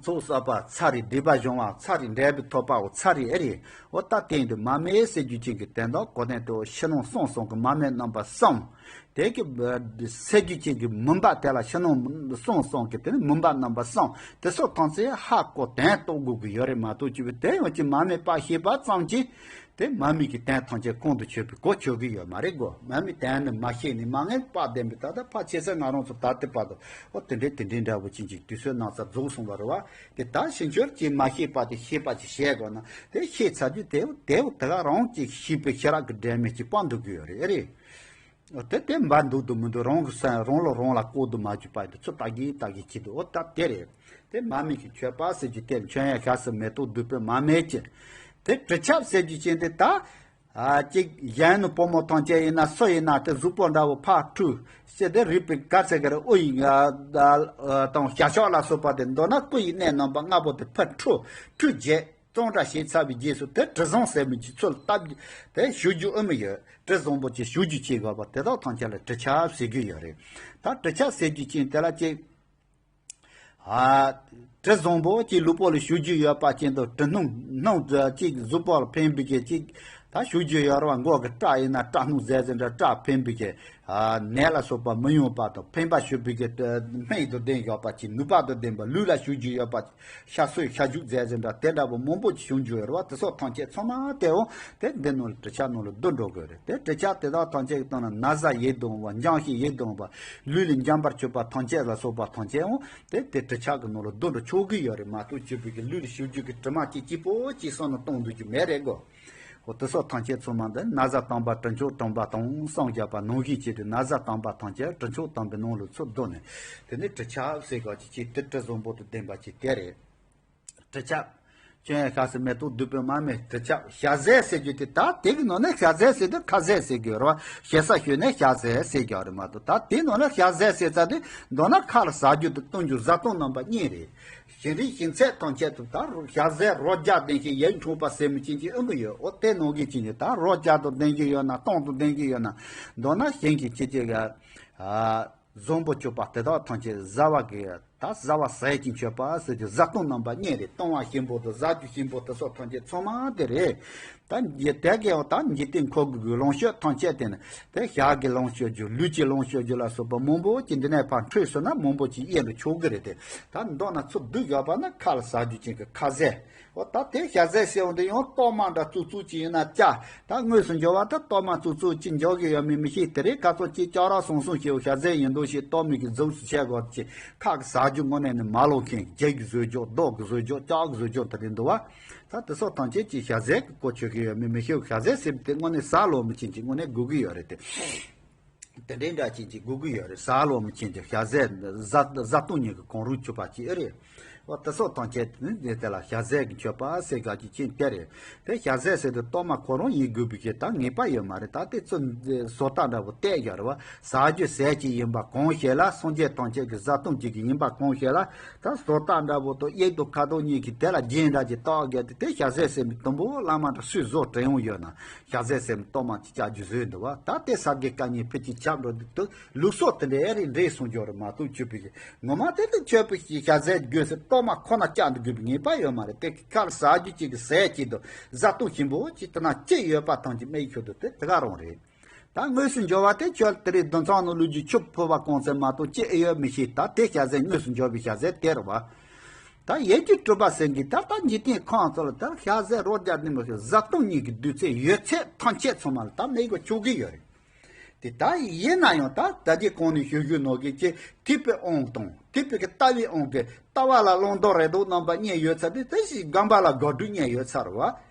ཚོགས་བསགས་པ་ཚར་རེད། སྒྲིབ་པ་སྦྱོང་བ་ཚར་རེད། འབྲས་བུ་ཐོབ་པའོ་ཚར་རེད། ཨེ་རེད། འོ་ད་དེ་ཡིན་དུས་མར་མེ་ཟེར་རྒྱུ་ཅན་གྱི་དོན་དག་གོ་དོན་དུ་ཕྱི་ནང་གསང་གསུམ་གྱི་མར་མེ་རྣམ་པ་གསུམ། དེ་གི་སེལ་རྒྱུ་ཅན་གྱི་མུན་པ་དེ་ལ་ཕྱི་ནང་གསང་གསུམ་གྱི་དེ་ནི་མུན་པ་རྣམ་པ་གསུམ་དེ་ཚོ་ཐམས་ཅད་ཧ་གོ་དོན་རྟོགས་དགོས་ཀྱི་ཡོད་རེད་མ་གཏོགས། ཅི་བས་དེ་ཡང་ཅི་མར་མེ་སྤར་ཤེས་པ་ཙམ་གྱིས་དེ་མར་མེ་གི་དོན་ཐམས་ཅད་ཁོང་དུ་ཆུད་པའི་གོ་ཆོད་ཀྱི་ཡོད་མ་རེད་གོ། མར་མེ་དོན་ནི་མ་ཤེས་ནས་མ་ངེས་པ་བདེན་པའི་ད་ལྟ་ཕར་ཆེ་ས་ང་རང་ཚོ་ད་ལྟ་བར་དུ་འོ་དེ་འདྲའི་དེ་འདྲའི་འདྲ་བོ་ཅན་གྱི་དུས་ཚོད་ནང་ཚ་རྫོགས་སོང་བ་རེད་བ། དེ་ད་ཕྱིན་ཆོད་ཅིག་མ་ཤེས་པ་དེ་ཤེས་པ་ཅིག་བྱས་དགོས་ན། དེ་ཤེས་ཚར་དུས་དེ་དེ་དེ་ག་རང་ཅིག་ཤེས་པའི་ཤེས་རབ་ཀྱི་སྒྲོན་མེ་ཅིག་སྤར་འདུག་གི་ཡོད་རེད། ཨེ་རེད། དེ་དེ་འབར་འདུག་འདུག་མི་འདུག་རང་གི་སེམས་རང་ལ་རང་ལ་ལྐོག་ཏུ་མ་གྱུར་པ་དེ་ཚོ་ལྟ་གི་ལྟ་གི་བྱེད་འདུག་འོ་ད་དེ་རེད། དེ་མར་མེ་གི་མཆོད་པ་ཟེར་རྒྱུ་དེ་མཆོད་ཡོན་ཞབས་བསིལ་མེ་ཏོག་བདུག་སྤོས་མར་མེ་ཅན། དེ་དྲི་ཆབ་ཟེར་རྒྱུ་ཅན་དེ་ད། ཨ་ཅིག་གཞན་ནི་བུ་མོ་ཐམས་ཅད་ཡིན་ན་སུ་ཡིན་ན་དེ་གཟུགས་པོ་འདྲ་བོ་ཕར་འཁྲུ། ཞེས་དེ་རིག་པའི་ག་ཚད་ག་རེ་དབུ་ཡི་དང་ཞྭ་ཤོག་ལ་སོགས་པ་དེ། མདོར་ན་སྐུ་ཡི་གནས་རྣམ་པ་ལྔ་པོ་དེ་ཕར་འཁྲུ། འཁྲུ་བྱས་གཙང་སྦྲ་བྱས་ཚར་བའི་རྗེས་སུ་དེ་དྲི་བཟང་ཟེར་མི་གྱི་ཚུལ་བཏབ་རྒྱུ་དེ་བྱུག་རྒྱུ་དབུ་མ་ཡོད། དྲི་བཟང་པོ་ཅིག་བྱུག་རྒྱུ་བྱེད་དགོས་པ་དེ་དག་ཐམས་ཅད་ལ་དྲི་ཆབ་ཟེར་གྱི་ཡོད་རེད། ད་དྲི་ཆབ་ཟེར་རྒྱུ་ཅན་དེ་ལ་ཅིག་ཨ། དྲི་བཟང་པོ་ཅིག་ལུས་པོ་ལ་བྱུག་རྒྱུ་ཡོད་པ་ཅན་དང་། དྲི་སྣུམ་སྣུམ་ཅིག་གཟུགས་པོ་ལ་ཕན་པའི་གི་ཅིག་ད་བྱུག་རྒྱུ་ཡོད་རེད་བ། མགོ་གི་སྐྲ་ཡིན་ན་སྐྲ་སྣུམ་ཟེར་ཟེར་འདྲ་སྐྲ་ཕན་པའི་གི་ཨ་ནད་ལ་སོགས་པ་མི་ཡོང་བ་དང་། ཕན་པ་བྱེད་པའི་གི་སྨན་དང་ལྡན་ཡོད་པ་ཅིག་ནུས་པ་དང་ལྡན་པ་ལུས་ལ་བྱུག་རྒྱུ་ཡོད་པ། ཤ་གསོས་ཤ་བྱུག་ཟེར་ཟེར་འདྲ་དེ་འདྲ་པོ་མང་པོ་ཅིག་བྱུང་རྒྱུ་ཡོད་རེད་བ། དེ་སོགས་ཐམས་ཅད་ཚང་མ་དེའང་དེ་འདི་ནང་ལ་དྲི་ཆབ་ནང་ལ་བསྡུ་འགྲོ་དགོས་རེད། དེ་དྲི་ཆབ་དེ་དག་ཐམས་ཅད་ཀྱི་སྟེང་ན་ན་བཟའ་ཡིད་དུ་འོང་བ། འཇམ་ཞིང་ཡིད་དུ་འོང་བ། ལུས་ལ་འཇམ་པར་གྱུར་པ་ཐམས་ཅད་ལ་སོགས་པ་ཐམས་ཅད་འོང་དེ་དེ་དྲི་ཆབ་ཀྱི་ནང་ལ་བསྡུ་འགྲོ་ཆོག་གི་ཡོད་རེད་མ་གཏོགས། སྤྱི་པའི་གི་ལུས་ལ་བྱུག་རྒྱུ་གི་དྲི་མ་གཅིག་གཅིག་པོ་གཅིག་བསམ་ན་གཏོང་འདུག་རྒྱུ་མེད་རེད་གོ། འོ་དེ་སོགས་ཐམས་ཅད་ཚང་མ་འདི་ན་བཟའ་དམ་པ་དྲི་མཆོག་དམ་པ་དང་གསུམ་བརྒྱབ་པ་ནང་བཞིན་བྱས་ཏེ། ན་བཟའ་དམ་པ་ཐམས་ཅད་དྲི་མཆོག་དམ་པའི་ནང་ལ་ཚུར་བསྡུ་ནས་དེ་ནི་དྲི་ཆབ་ཟེར་ག་ཅིག་ཅིག་དེ་དྲི་བཟང་པོ་དང་ལྡན་པ་ཅིག་དེ་རེད། དྲི་ཆབ། སྤྱན་ཡང་ཞབས་སུ་མེ་ཏོག་བདུག་སྤོས་མར་མེ་དྲི་ཆབ། ཞལ་ཟས་ཟེར་རྒྱུ་དེ་ད་དེ་གི་ནང་ནས་ཞལ་ཟས་ཟེར་དུས་ཁ་ཟས་ཟེར་གི་ཡོད་རེད་བ། ཞེ་ས་ཞུས་ནས་ཞལ་ཟས་ཟེར་གི་ཡོད་རེད་མ་གཏོགས། ད་དེ་ནང་ནས་ཞལ་ཟས་ཟེར་ཚར་དུས་མདོར་ན་ཁ་ལ་ཟ་རྒྱུ་དང་བཏུང་རྒྱུ་བཟའ་བཏུང་རྣམ་པ་གཉིས་རེད། ཞིང་རིགས་ཞིང་ཚད་ཐམས་ཅད་དུ་ད་ཞལ་ཟས་རོ་བརྒྱ་ལྡན་ཞིང་ཡིད་འཕྲོག་པ་ཟེར་མི་ཅན་གྱི་དབུ་མ་ཡོད། འོ་དེ་ནང་གི་ཅན་གྱི་ད་རོ་བརྒྱ་དང་ལྡན་གྱི་ཡོད་ན་བཏུང་དང་ལྡན་གྱི་ཡོད་ན། མདོར་ན་ཞིང་གི་ཅན་གྱི་ཨ། བཟང་པོ་སྤྱོད་པ་དེ་དག་ཐམས་ཅད་བཟའ་བ་གི་ད་བཟའ་བ་ཟས་ཀྱི་མཆོད་པ་ཟེར་གྱི་བཟའ་བཏུང་རྣམ་པ་གཉིས་རེད། བཏུང་བ་ཞིམ་པོ་དང་བཟའ་རྒྱུ་ཞིམ་པོ་དེ་སོགས་ཐམས་ཅད་ཚང་མ་དེ་རེད། ད་འཇིག་དེ་གའི་འོ་ད་འཇིག་རྟེན་འཁོར་བའི་གི་ལོངས་སྤྱོད་ཐམས་ཅད་དེ་ནི་དེ་ཞག་གི་ལོངས་སྤྱོད་རྒྱུ། ལུས་ཀྱི་ལོངས་སྤྱོད་རྒྱུ་ལ་སོགས་པ་མང་པོ་ཅིག་འདི་ནས་ཕར་འཕྲོས་སོང་ན་མང་པོ་ཅིག་དབྱེ་འགྲོ་ཆོག་གི་རེད་དེ། ད་མདོར་ན་ཚུར་བསྡུས་བཞག་པ་ན་ཁ་ལ་ཟ་རྒྱུ་ཅན་གྱི་ཁ་ཟས། འོ་ད་དེ་ཞལ་ཟས་ཟེར་བ་འདི་ཡང་ཏོག་མ་འདྲ་བཙུགས་བཙུགས་ཅིག་ཡིན་ན་ཅག་ད་དངོས་སུ་འབྱོར་བ་ད་ཏོག་མ་བཙུགས་བཙུགས་ཅིག་འབྱོར་གི་ཡོད་མེད་མི་ཤེས། དེ་རིང་ཁ་སང་ཅིག་ལྕགས་ར་ཟང་ཟིང་ཞེས་པའི་ཞལ་ཟས་ཡིན་འདུག་ཞེས་ལྟོ་མིག་གི་གཟུགས་སུ་བྱས་དགོས་ཅིག་ཁ་གི་ཟ་རྒྱུ་དངོས་གནས་ནི་མ་ལོག་མཁན། བྱི་གི་བཟོས་རྒྱུ། རྡོག་གི་བཟོས་རྒྱུ། ལྕགས་གི་བཟོས་རྒྱུ་ད་དེ་འདུག་བ། ད་དེ་སོགས་ཐམས་ཅད་ཀྱི་ཞལ་ཟས་ཀྱི་གོ་ཆོད་ཀྱི་ཡོད་མེད་མི་ཤེས། ཞལ་ཟས་ཟེར་བ་དེ་དངོས་གནས་ཟ་ལོང་མི་ཅན་ཅིག་དངོས་གནས་དགོས་ཀྱི་ཡོད་རེད་དེ། དེ་འདྲའི་འདྲ་ཅན་ཅིག་དགོས་ཀྱི་ཡོད་རེད། ཟ་ལོང་མི་ཅན་ཅིག་ཞལ་ཟས་བཟའ་བཟའ་བཏུང་གཉིས་ཀྱི་གང་རུང་ཆོག་པ་ཅིག་ཨེ་རེད། འོ་དེ་སོགས་ཐམས་ཅད་ནི་དེ་ལ་ཞལ་ཟས་ཀྱི་མཆོད་པ་ཟེར་དགོས་རྒྱུ་ཅན་དེ་རེད། དེ་ཞལ་ཟས་ཟེར་དུས་གཏོར་མ་ཁོ་རང་ཡིན་དགོས་པའི་ཆེད་ད་ངེས་པ་ཡོད་མ་རེད། ད་དེ་ཚོ་བཟོ་ལྟ་འདྲ་པོ་བལྟས་ཡོད་རེད་བ། ཟ་རྒྱུ་ཟས་ཀྱི་ཡིན་པ་གང་ཞིག་ལ་སངས་རྒྱས་ཐམས་ཅད་ཀྱི་བཟའ་བཏུང་གཅིག་གི་ཡིན་པ་གང་ཞིག་ལ། ད་བཟོ་ལྟ་འདྲ་པོ་དང་གཡས་དང་ཁ་དོག་གཉིས་ཀྱི་དེ་ལ་རྒྱན་འདྲ་ཅིག་བཏགས་དགོས་ཏེ། དེ་ཞལ་ཟས་ཟེར་མི་དུམ་བུ་བླ་མ་འདྲ་སུས་བཟོ་དྲན་ཡོང་ཡོད་ན། ཞལ་ཟས་ཟེར་མི་གཏོར་མ་ཅིག་བཅའ་རྒྱུ་བཟོས་འདུག་བ། ད་དེ་ཟ་དགེ་བཀའ་རྙིང་ཕལ་ཆེར་ཁྱབ་འགྲོ་འདུག་ཏུ། ལུགས་སྲོལ་དེ་འདྲའི་ཨེ་རེད་འདྲེས་སོང་རྒྱུ་རེད་མ་གཏོགས་ཆོས་པའི་ངོ་མ་དེ་ལ་ཆོས་པའི་ཞལ་ཟས་དགོས་ཟེར་གཏོར་མ་ཁོ་ན་བཅའ་འདུག་དགོས་པའི་ངེས་པ་ཡོད་མ་རེད། དེ་གི་ཁར་ཟ་རྒྱུ་གཅིག་གི་ཟས་གཅིག་དང་བཟའ་བཏུང་ཞིམ་པོ་གཅིག་དེ་ན་གཅིག་ཡོད་པ་ཐམས་ཅད་སྨྲས་ཆོག་འདུག་དེ་དེ་ག་རང་རེད། ད་དངོས་སུ་འབྱོར་བ་དེ་ཆོས་དེ་རིང་བདུན་ཚང་ནང་ལུས་ཀྱི་ཆུ་ཕུལ་བ་གང་ཚད་མ་གཏོགས་ཅི་ཨེ་ཡོད་མི་ཤེས། ད་དེ་ཞལ་ཟས་དངོས་སུ་འབྱོར་བའི་ཞལ་ཟས་དེ་རེད་བ། ད་ཡེ་གི་སྤྲུལ་པ་ཟེར་གི་ད་ལྟ་འཇིག་རྟེན་ཁམས་ཚོ་ལ་ད་ཞལ་ཟས་རོ་བརྒྱ་ནི་མི་ཤེས། བཟའ་བཏུང་གཉིས་ཀྱི་དུས་ཚོད་ཡོད་ཚད་ཐམས་ཅད་ཚང་མ་ལ་ད་མེད་དགོས་ཆོག་གི་ཡོད་རེད། དེ་ལྟར་ཡིན་ན་ཡང་ད་ད་གིན་གོང་ནས་ཞུ་རྒྱུ་ནང་བཞིན་གྱི་ཐེག་པའི་དབང་དང་ཐེག་པའི་གི་ལྟ་བའི་དབང་གི་ལྟ་བ་ལ་བླང་དོར་རེ་དོགས་རྣམ་པ་གཉིས་ཡོད་ཚར་དུས། དེ་བཞིན་སྒོམ་པ་ལ་དགག་སྒྲུབ་གཉིས་ཡོད་ཚར་བ།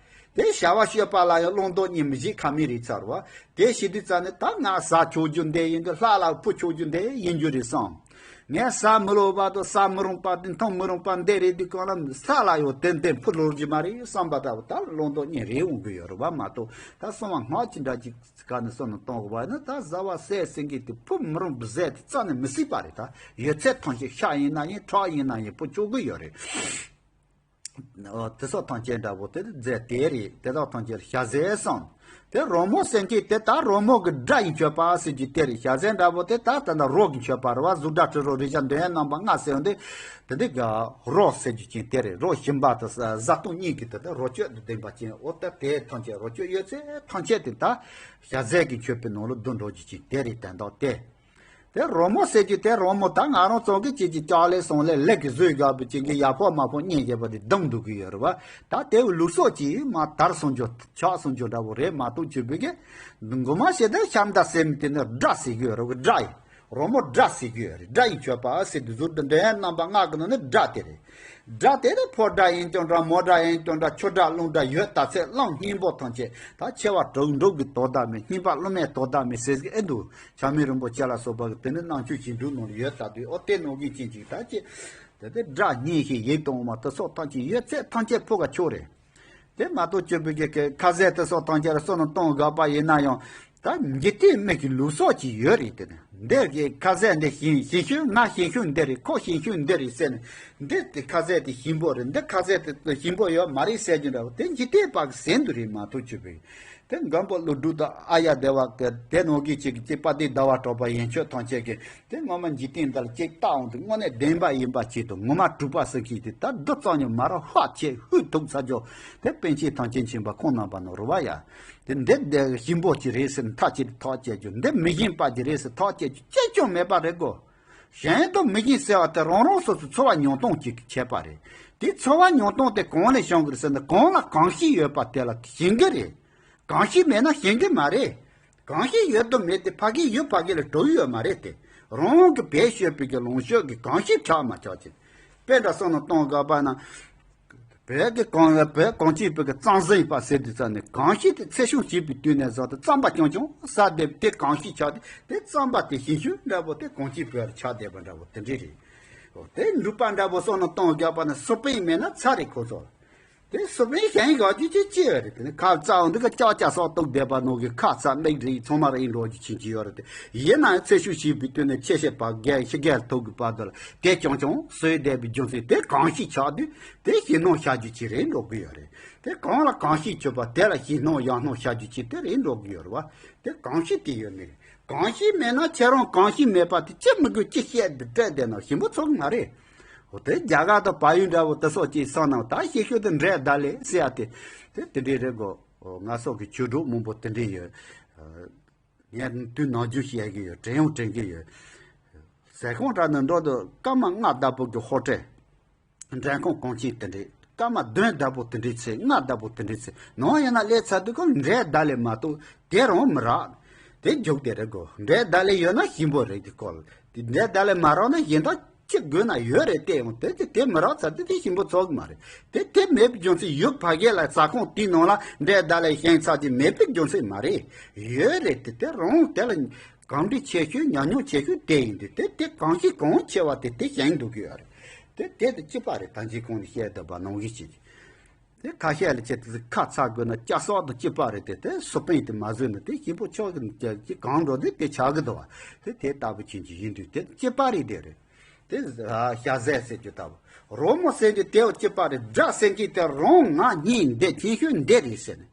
དེ་བྱ་བ་སྤྱོད་པ་ལ་ཡང་བླང་དོར་གཉིས་མི་བྱེད་ཁ་མེད་རེད་ཚར་བ། དེ་བྱེད་དུས་ཙ་ནས་ད་ང་ཟ་ཆོག་རྒྱུ་འདི་ཡིན་དུས་ལྷ་ལ་ཕུལ་ཆོག་རྒྱུ་འདི་ཡིན་རྒྱུ་རེད་བསམ། ངས་ཟ་མི་ལོབས་པ་དང་ཟ་མི་རུང་པ་དེ་འཐུང་མི་རུང་པ་འདི་རེད་དུས་གང་ལ་ས་ལ་ཡང་ཏན་ཏན་ཕུལ་ལོར་རྒྱུ་མ་རེད་བསམ་པ་འདྲ་བོ་ད་བླང་དོར་གཉིས་རེད་འོང་གི་ཡོད་རེད་བ། མ་གཏོགས་ད་གསང་བ་སྔགས་ཀྱི་འདྲ་ཅིག་ག་ནས་བསམ་བློ་གཏོང་དགོས་པ་ཡིན་ན། ད་བཟའ་བ་ཟས་ཟེར་མཁན་དེ་ཕུལ་མི་རུང་བའི་ཟས་དེ་རྩ་ནས་མི་སྲིད་པ་རེད། ད་ཡོད་ཚད་ཐམས་ཅད་ཤ་ཡིན་ན་ཡིན། ཁྲག་ཡིན་ན་ཡིན། ཕུལ་ཆོག་གི་ཡོད་རེད། འོ་དེ་སོགས་ཐམས་ཅད་འདྲ་པོ་དེ་རྫས་དེ་རེད། དེ་དག་ཐམས་ཅད་ལ་ཞལ་ཟས་སམ། དེ་རོལ་མོ་ཟེར་མཁན་དེ་ད་རོལ་མོ་གི་སྒྲ་ཡི་མཆོད་པ་ཟེར་རྒྱུ་དེ་རེད། ཞལ་ཟས་འདྲ་པོ་དེ་ད་ད་ལྟ་རོ་གི་མཆོད་པ་རེད་བ། གཟུགས་སྒྲ་དྲི་རོ་རེག་བྱ་འདོད་ཡོན་རྣམ་པ་ལྔ་ཟེར་བ་འདི། དེ་འདི་ག་རོ་ཟེར་རྒྱུ་ཅན་དེ་རེད། རོ་ཞིམ་པ་དང་བཟའ་བཏུང་གཉིས་ཀྱི་དེ་དེ་རོ་བཅུད་དང་ལྡན་པ་ཅན། འོ་ད་དེ་ཐམས་ཅད་རོ་བཅུད་ཡོད་ཚད་ཐམས་ཅད་དེ་ད་ཞལ་ཟས་ཀྱི་མཆོད་པའི་ནང་ལ་བསྡུ་འགྲོ་རྒྱུ་ཅན་དེ་རེད། དོན་དག་དེ། དེ་རོལ་མོ་ཟེར་རྒྱུ་དེ་རོལ་མོ་ད་ང་རང་ཚོ་གི་ཅིག་གི་ལྕགས་ལེབ་ཟངས་ལེབ་ལེབ་ཀྱི་བཟོས་དགའ་བོ་ཅིག་གི་ཡ་ཕོ་མ་ཕོ་གཉིས་བརྒྱབ་པ་དེ་བསྡམས་འདུག་གི་ཡོད་རེད་བ། ད་དེ་བའི་ལུགས་སྲོལ་ཅིག་མ་དར་སོང་རྒྱུ་ཆགས་སོང་རྒྱུ་འདྲ་བོ་རེད་མ་གཏོགས་ཆོས་པའི་གི་མགོ་མ་བྱས་ད་ཤམ་ད་ཟེར་མི་དེ་ནི་སྒྲ་ཟེར་གི་ཡོད་རེད་གི། སྒྲ་ཡིན། རོལ་མོ་སྒྲ་ཟེར་གི་ཡོད་རེད། སྒྲ་ཡི་མཆོད་པ་ཟེར་དུས་གཟུགས་འདི་འདྲ་ཡང་རྣམ་པ་ལྔ་གི་ནང་ནས་སྒྲ་དེ་རེད། སྒྲ་དེ་ནི་ཕོ་སྒྲ་ཡིན་ཀྱང་འདྲ། མོ་སྒྲ་ཡིན་ཀྱང་འདྲ། ཆུ་སྒྲ་རླུང་སྒྲ་ཡོད་ད་ཚད་རླངས་སྙིང་པོ་ཐམས་ཅད་ད་མཆེ་བ་དྲུག་འགྲོ་གི་དོ་ཟླ་མེད། སྙིང་པ་རླུང་མེད་དོ་ཟླ་མེད་ཟེར་གི་ཨེ་འདུག་ཆགས་མེད་རིན་པོ་ཆེ་ལ་སོགས་པ་གི་དེ་ནི་རྣམ་དཔྱོད་ཀྱི་འབྲུ་ནང་ལ་ཡོད་ད་དུས། ཨོ་དེ་ནང་གི་ཅན་ཅིག་ད་ཅི་དེ་དེ་སྒྲ་སྙན་ཞིང་ཡིད་དུ་འོང་བ་དེ་སོགས་ཐམས་ཅད་ཡོད་ཚད་ཐམས་ཅད་ཕུལ་ག་ཆོག་རེད། དེ་མ་གཏོགས་སྤྱོད་པའི་གི་ཁ་ཟས་དེ་སོགས་ཐམས་ཅད་ལ་བསམ་བློ་གཏོང་དགོས་པ་ཡིན་ན་ཡང་། ད་འཇིག་རྟེན་མི་གི་ལུགས་སྲོལ་ཅིག་ཡོད་རེད། དེ་ནི་འདི་གི་ཁ་ཟས་འདི་ཞིམ་ཞིམ་ཤོས། ང་ཞིམ་ཤོས་འདི་རེད། ཁོ་ཞིམ་ཤོས་འདི་རེད་ཟེར་ནས། འདི་དེ་ཁ་ཟས་དེ་ཞིམ་པོ་རེད། འདི་ཁ་ཟས་དེ་ཞིམ་པོ་ཡོད་མ་རེད་ཟེར་རྒྱུ་འདྲ་བོ་དེ་འཇིག་རྟེན་པ་གི་ཟེར་འདུག་རེད་མ་གཏོགས་སྤྱོད་པའི། དེ་མགོན་པོ་ཀླུ་སྒྲུབ་དང་ཨཱརྱ་དེ་བ་གི་དེ་ནང་གི་ཅིག་གི་ཅིག་དཔལ་ལྡན་ཟླ་བ་གྲགས་པ་ཡན་ཆོད་ཐམས་ཅད་ཀྱིས་དེ་ངོ་མ་འཇིག་རྟེན་འདི་ལ་ཅིག་བལྟ་འོང་དུས་དངོས་གནས་བདེན་པ་ཡིན་པ་ཅིག་དང་། ངོ་མ་གྲུབ་པ་ཟེར་མཁན་དེ་ད་རྡུལ་ཙམ་ཡང་མ་རེད། ཧ་ཅང་ཧུད་ཐུག་ཚར་རྒྱུ་དེ་པཎ་ཆེན་ཐམས་ཅད་མཁྱེན་པ་ཁོང་རྣམ་པ་ནང་རུ་བ་ཡ། དེ་འདི་འདི་ཞིམ་པོ་ཅིག་རེད་ཟེར་ནས་ཐག་བཅད་ཐག་བཅད་རྒྱུ། འདི་མི་ཞིམ་པ་ཅིག་རེད་ཟེར་ཐག་བཅད་རྒྱུ་ཅི་ཀྱང་མེད་པ་རེད་གོ། ཞིམ་དང་མི་ཞིམ་ཟེར་བ་དེ་རང་རང་སོ་སོའི་ཚོར་བ་མྱོང་སྟངས་ཀྱི་ཁྱད་པར་རེད། དེ་ཚོར་བ་མྱོང་སྟངས་དེ་གང་ལས་བྱུང་གི་རེད་ཟེར་ན། གང་ལ་གང་ཞིག་ཡོད་པ་དེ་ལ་ཞིམ་གི་རེད། གང་ཞིག་མེད་ན་ཞིམ་གི་མ་རེད། གང་ཞིག་ཡོད་དང་མེད་དེ་ཕ་གི་ཡོད་ཕ་གི་ལ་གྲུབ་ཡོད་མ་རེད་དེ། རང་གི་བེད་སྤྱོད་པའི་གི་ལོངས་སྤྱོད་ཀྱི་གང་ཞིག་ཆགས་མ་ཆགས་ཅིག་དཔེ་འདྲ་བསམ་བློ་གཏོང་དགོས་པ་ན། བོད་ཀྱི་གངས། བོད་གངས་ཅན་བོད་ཀྱི་གཙང་གཟིགས་པ་ཟེར་དུས་ཙམ་ནས་གང་ཞིག་དེ་ཚེ་ཤུགས་ཞིག་པའི་དུས་ནས་བཟུང་སྟེ་རྩམ་པ་རྐྱང་རྐྱང་ཟ་བསྡད་དེ་གང་ཞིག་ཆགས་ཏེ་དེ་རྩམ་པ་དེ་ཞིམ་ཤོས་འདྲ་པོ་དེ་གངས་ཅན་བོད་ལ་ཆགས་བསྡད་པ་འདྲ་པོ་དེ་འདྲ་རེད། འོ་དེ་འབྲུག་པ་འདྲ་པོ་བསམ་བློ་གཏོང་དགོས་པ་ན་སི་པན་མེད་ན་ཚ་རེད་ཁོ་ཚོ། དེ་སི་པན་ཞིམ་དགོས་རྒྱུ་ཅི་ཅི་ཡོད་རེད། དེ་ནི་ཁ་ཚ་འོང་དུས་ཀ་ལྕགས་ལྕགས་སོགས་གཏུགས་བསྡད་པ་ནང་གི་ཁ་ཚ་མིག་རིལ་ཚང་མ་རིལ་འགྲོ་རྒྱུ་ཕྱིན་གྱི་ཡོད་རེད་དེ། ཡིན་ནའང་ཚེ་ཤུགས་ཞིག་པའི་དུས་ནས་ཆེ་ཤེལ་བ་རྒན་ཤི་རྒན་ཐུག་གི་བར་དུ་ལ་དེ་རྐྱང་རྐྱང་ཟོས་བསྡད་པའི་རྒྱུ་མཚན་དེ་གང་ཞིག་ཆགས་དུས་དེ་ཞེད་སྣང་བྱ་རྒྱུ་ཅིག་རེད་འགྲོ་གི་ཡོད་རེད། དེ་གང་ལ་གང་ཞིག་ཆགས་པ་དེ་ལ་ཞེད་སྣང་ཡང་སྣང་བྱ་རྒྱུ་ཅིག་དེ་རེད་འགྲོ་གི་ཡོད་རེད་བ། དེ་གང་ཞིག་དེ་ཡོད་མེད་གང་ཞིག་མེད་ན་ཁྱེད་རང་གང་ཞིག་མེད་པ་དེ་ཅི་མི་དགོས་ཅི་བཤད་དེ་སྤྲད་བསྡད་ན་ཞིམ་པོ་ཚོར་གི་མ་རེད། འོ་དེ་རྒྱ་གར་དང་བལ་ཡུལ་འདྲ་བོ་དེ་སོགས་ཀྱི་སང་ནང་ད་ཞེ་ཤོས་དེ་འབྲས་ད་ལེ་ཟེར་ཡ་དེ་དེ་དེ་འདྲས་རེད་གོ། ང་སོགས་ཀྱི་ཆོས་གྲོགས་མང་པོ་དེ་འདྲས་ཡོད། ངས་དུས་ནམ་རྒྱུན་བཤད་ཀྱི་ཡོད། དྲན་ཡང་དྲན་གྱི་ཡོད། ཟས་ཁང་འདྲ་ནས་འགྲོ་དུས་སྐར་མ་ལྔ་ལྡབ་པོ་གི་ཧོ་ཊེལ། མགྲོན་ཁང་གང་ཅི་དེ་འདྲས། སྐར་མ་བདུན་ལྡབ་པོ་དེ་འདྲས་ཚེ། ལྔ་ལྡབ་པོ་དེ་འདྲས་ཚེ། ནང་ཡིན་ན་སླེབས་ཚར་དུས་ཀ་འབྲས་ད་ལེ་མ་གཏོགས་དེ་རང་མི་རག་དེ་རྒྱུག་དེ་རེད་གོ། འབྲས་ད་ལེ་ཡོད་ན་ཞིམ་པོ་རེད་དེ་སྐོར། དེ་འབྲས་ད་ལེ་མ་རག་ན་གཞན་དག་ཅི་དགོས་ན་ཡོད་རེད་དེ། ཡང་དེ་དེ་དེ་མི་རག་ཚར་དུས་དེ་ཞིམ་པོ་ཚོར་གི་མ་རེད། དེ་དེ་མེད་པའི་རྒྱུ་མཚན་ཡུལ་ཕ་གི་ལ་ཟ་ཁང་དེའི་ནང་ལ་འབྲས་ད་ལེ་ཞིམ་ཚར་གྱི་མེད་པའི་རྒྱུ་མཚན་མ་རེད། ཡོད་རེད་དེ། དེ་རང་དེ་ལ་གོམས་འདྲིས་ཆེ་ཤོས་ཉམས་མྱོང་ཆེ་ཤོས་དེ་ཡིན་དུས་དེ་དེ་གང་ཞིག་གང་ཆེ་བ་དེ་དེ་ཞིམ་འདུག་གི་ཡོད་རེད། དེ་དེ་དང་གཅིག་པ་རེད། ད་གིན་གོང་ནས་བཤད་བསྡད་པ་ནང་བཞིན་བྱས། དེ་ཁ་ཤས་ལ་ཆེད་དུ་ཁ་ཚ་དགོས་ན་སྐྱ་སོགས་དང་གཅིག་པ་རེད་དེ། དེ་སུ་པིན་དེ་མ་བཟོས་ན་དེ་ཞིམ་པོ་ཆོག་གི་གང་འགྲོ་དེ་དེ་ཆགས་གི་འདུག་བ། དེ་དེ་ལྟ་བུ་ཅན་གྱི་ཡིན་དུས་དེ་གཅིག་པ་རེད། དེ་རེད། དེ་ཞྭ་ཟས་ཟེར་རྒྱུ་ལྟ་བུ། རོལ་མོ་ཟེར་རྒྱུ་དེ་གཅིག་པ་རེད། སྒྲ་ཟེར་མཁན་དེ་རང་ང་གཉིས་འདི་ཁྱིམ་ཤོད་འདི་རེད་ཟེར་ནས།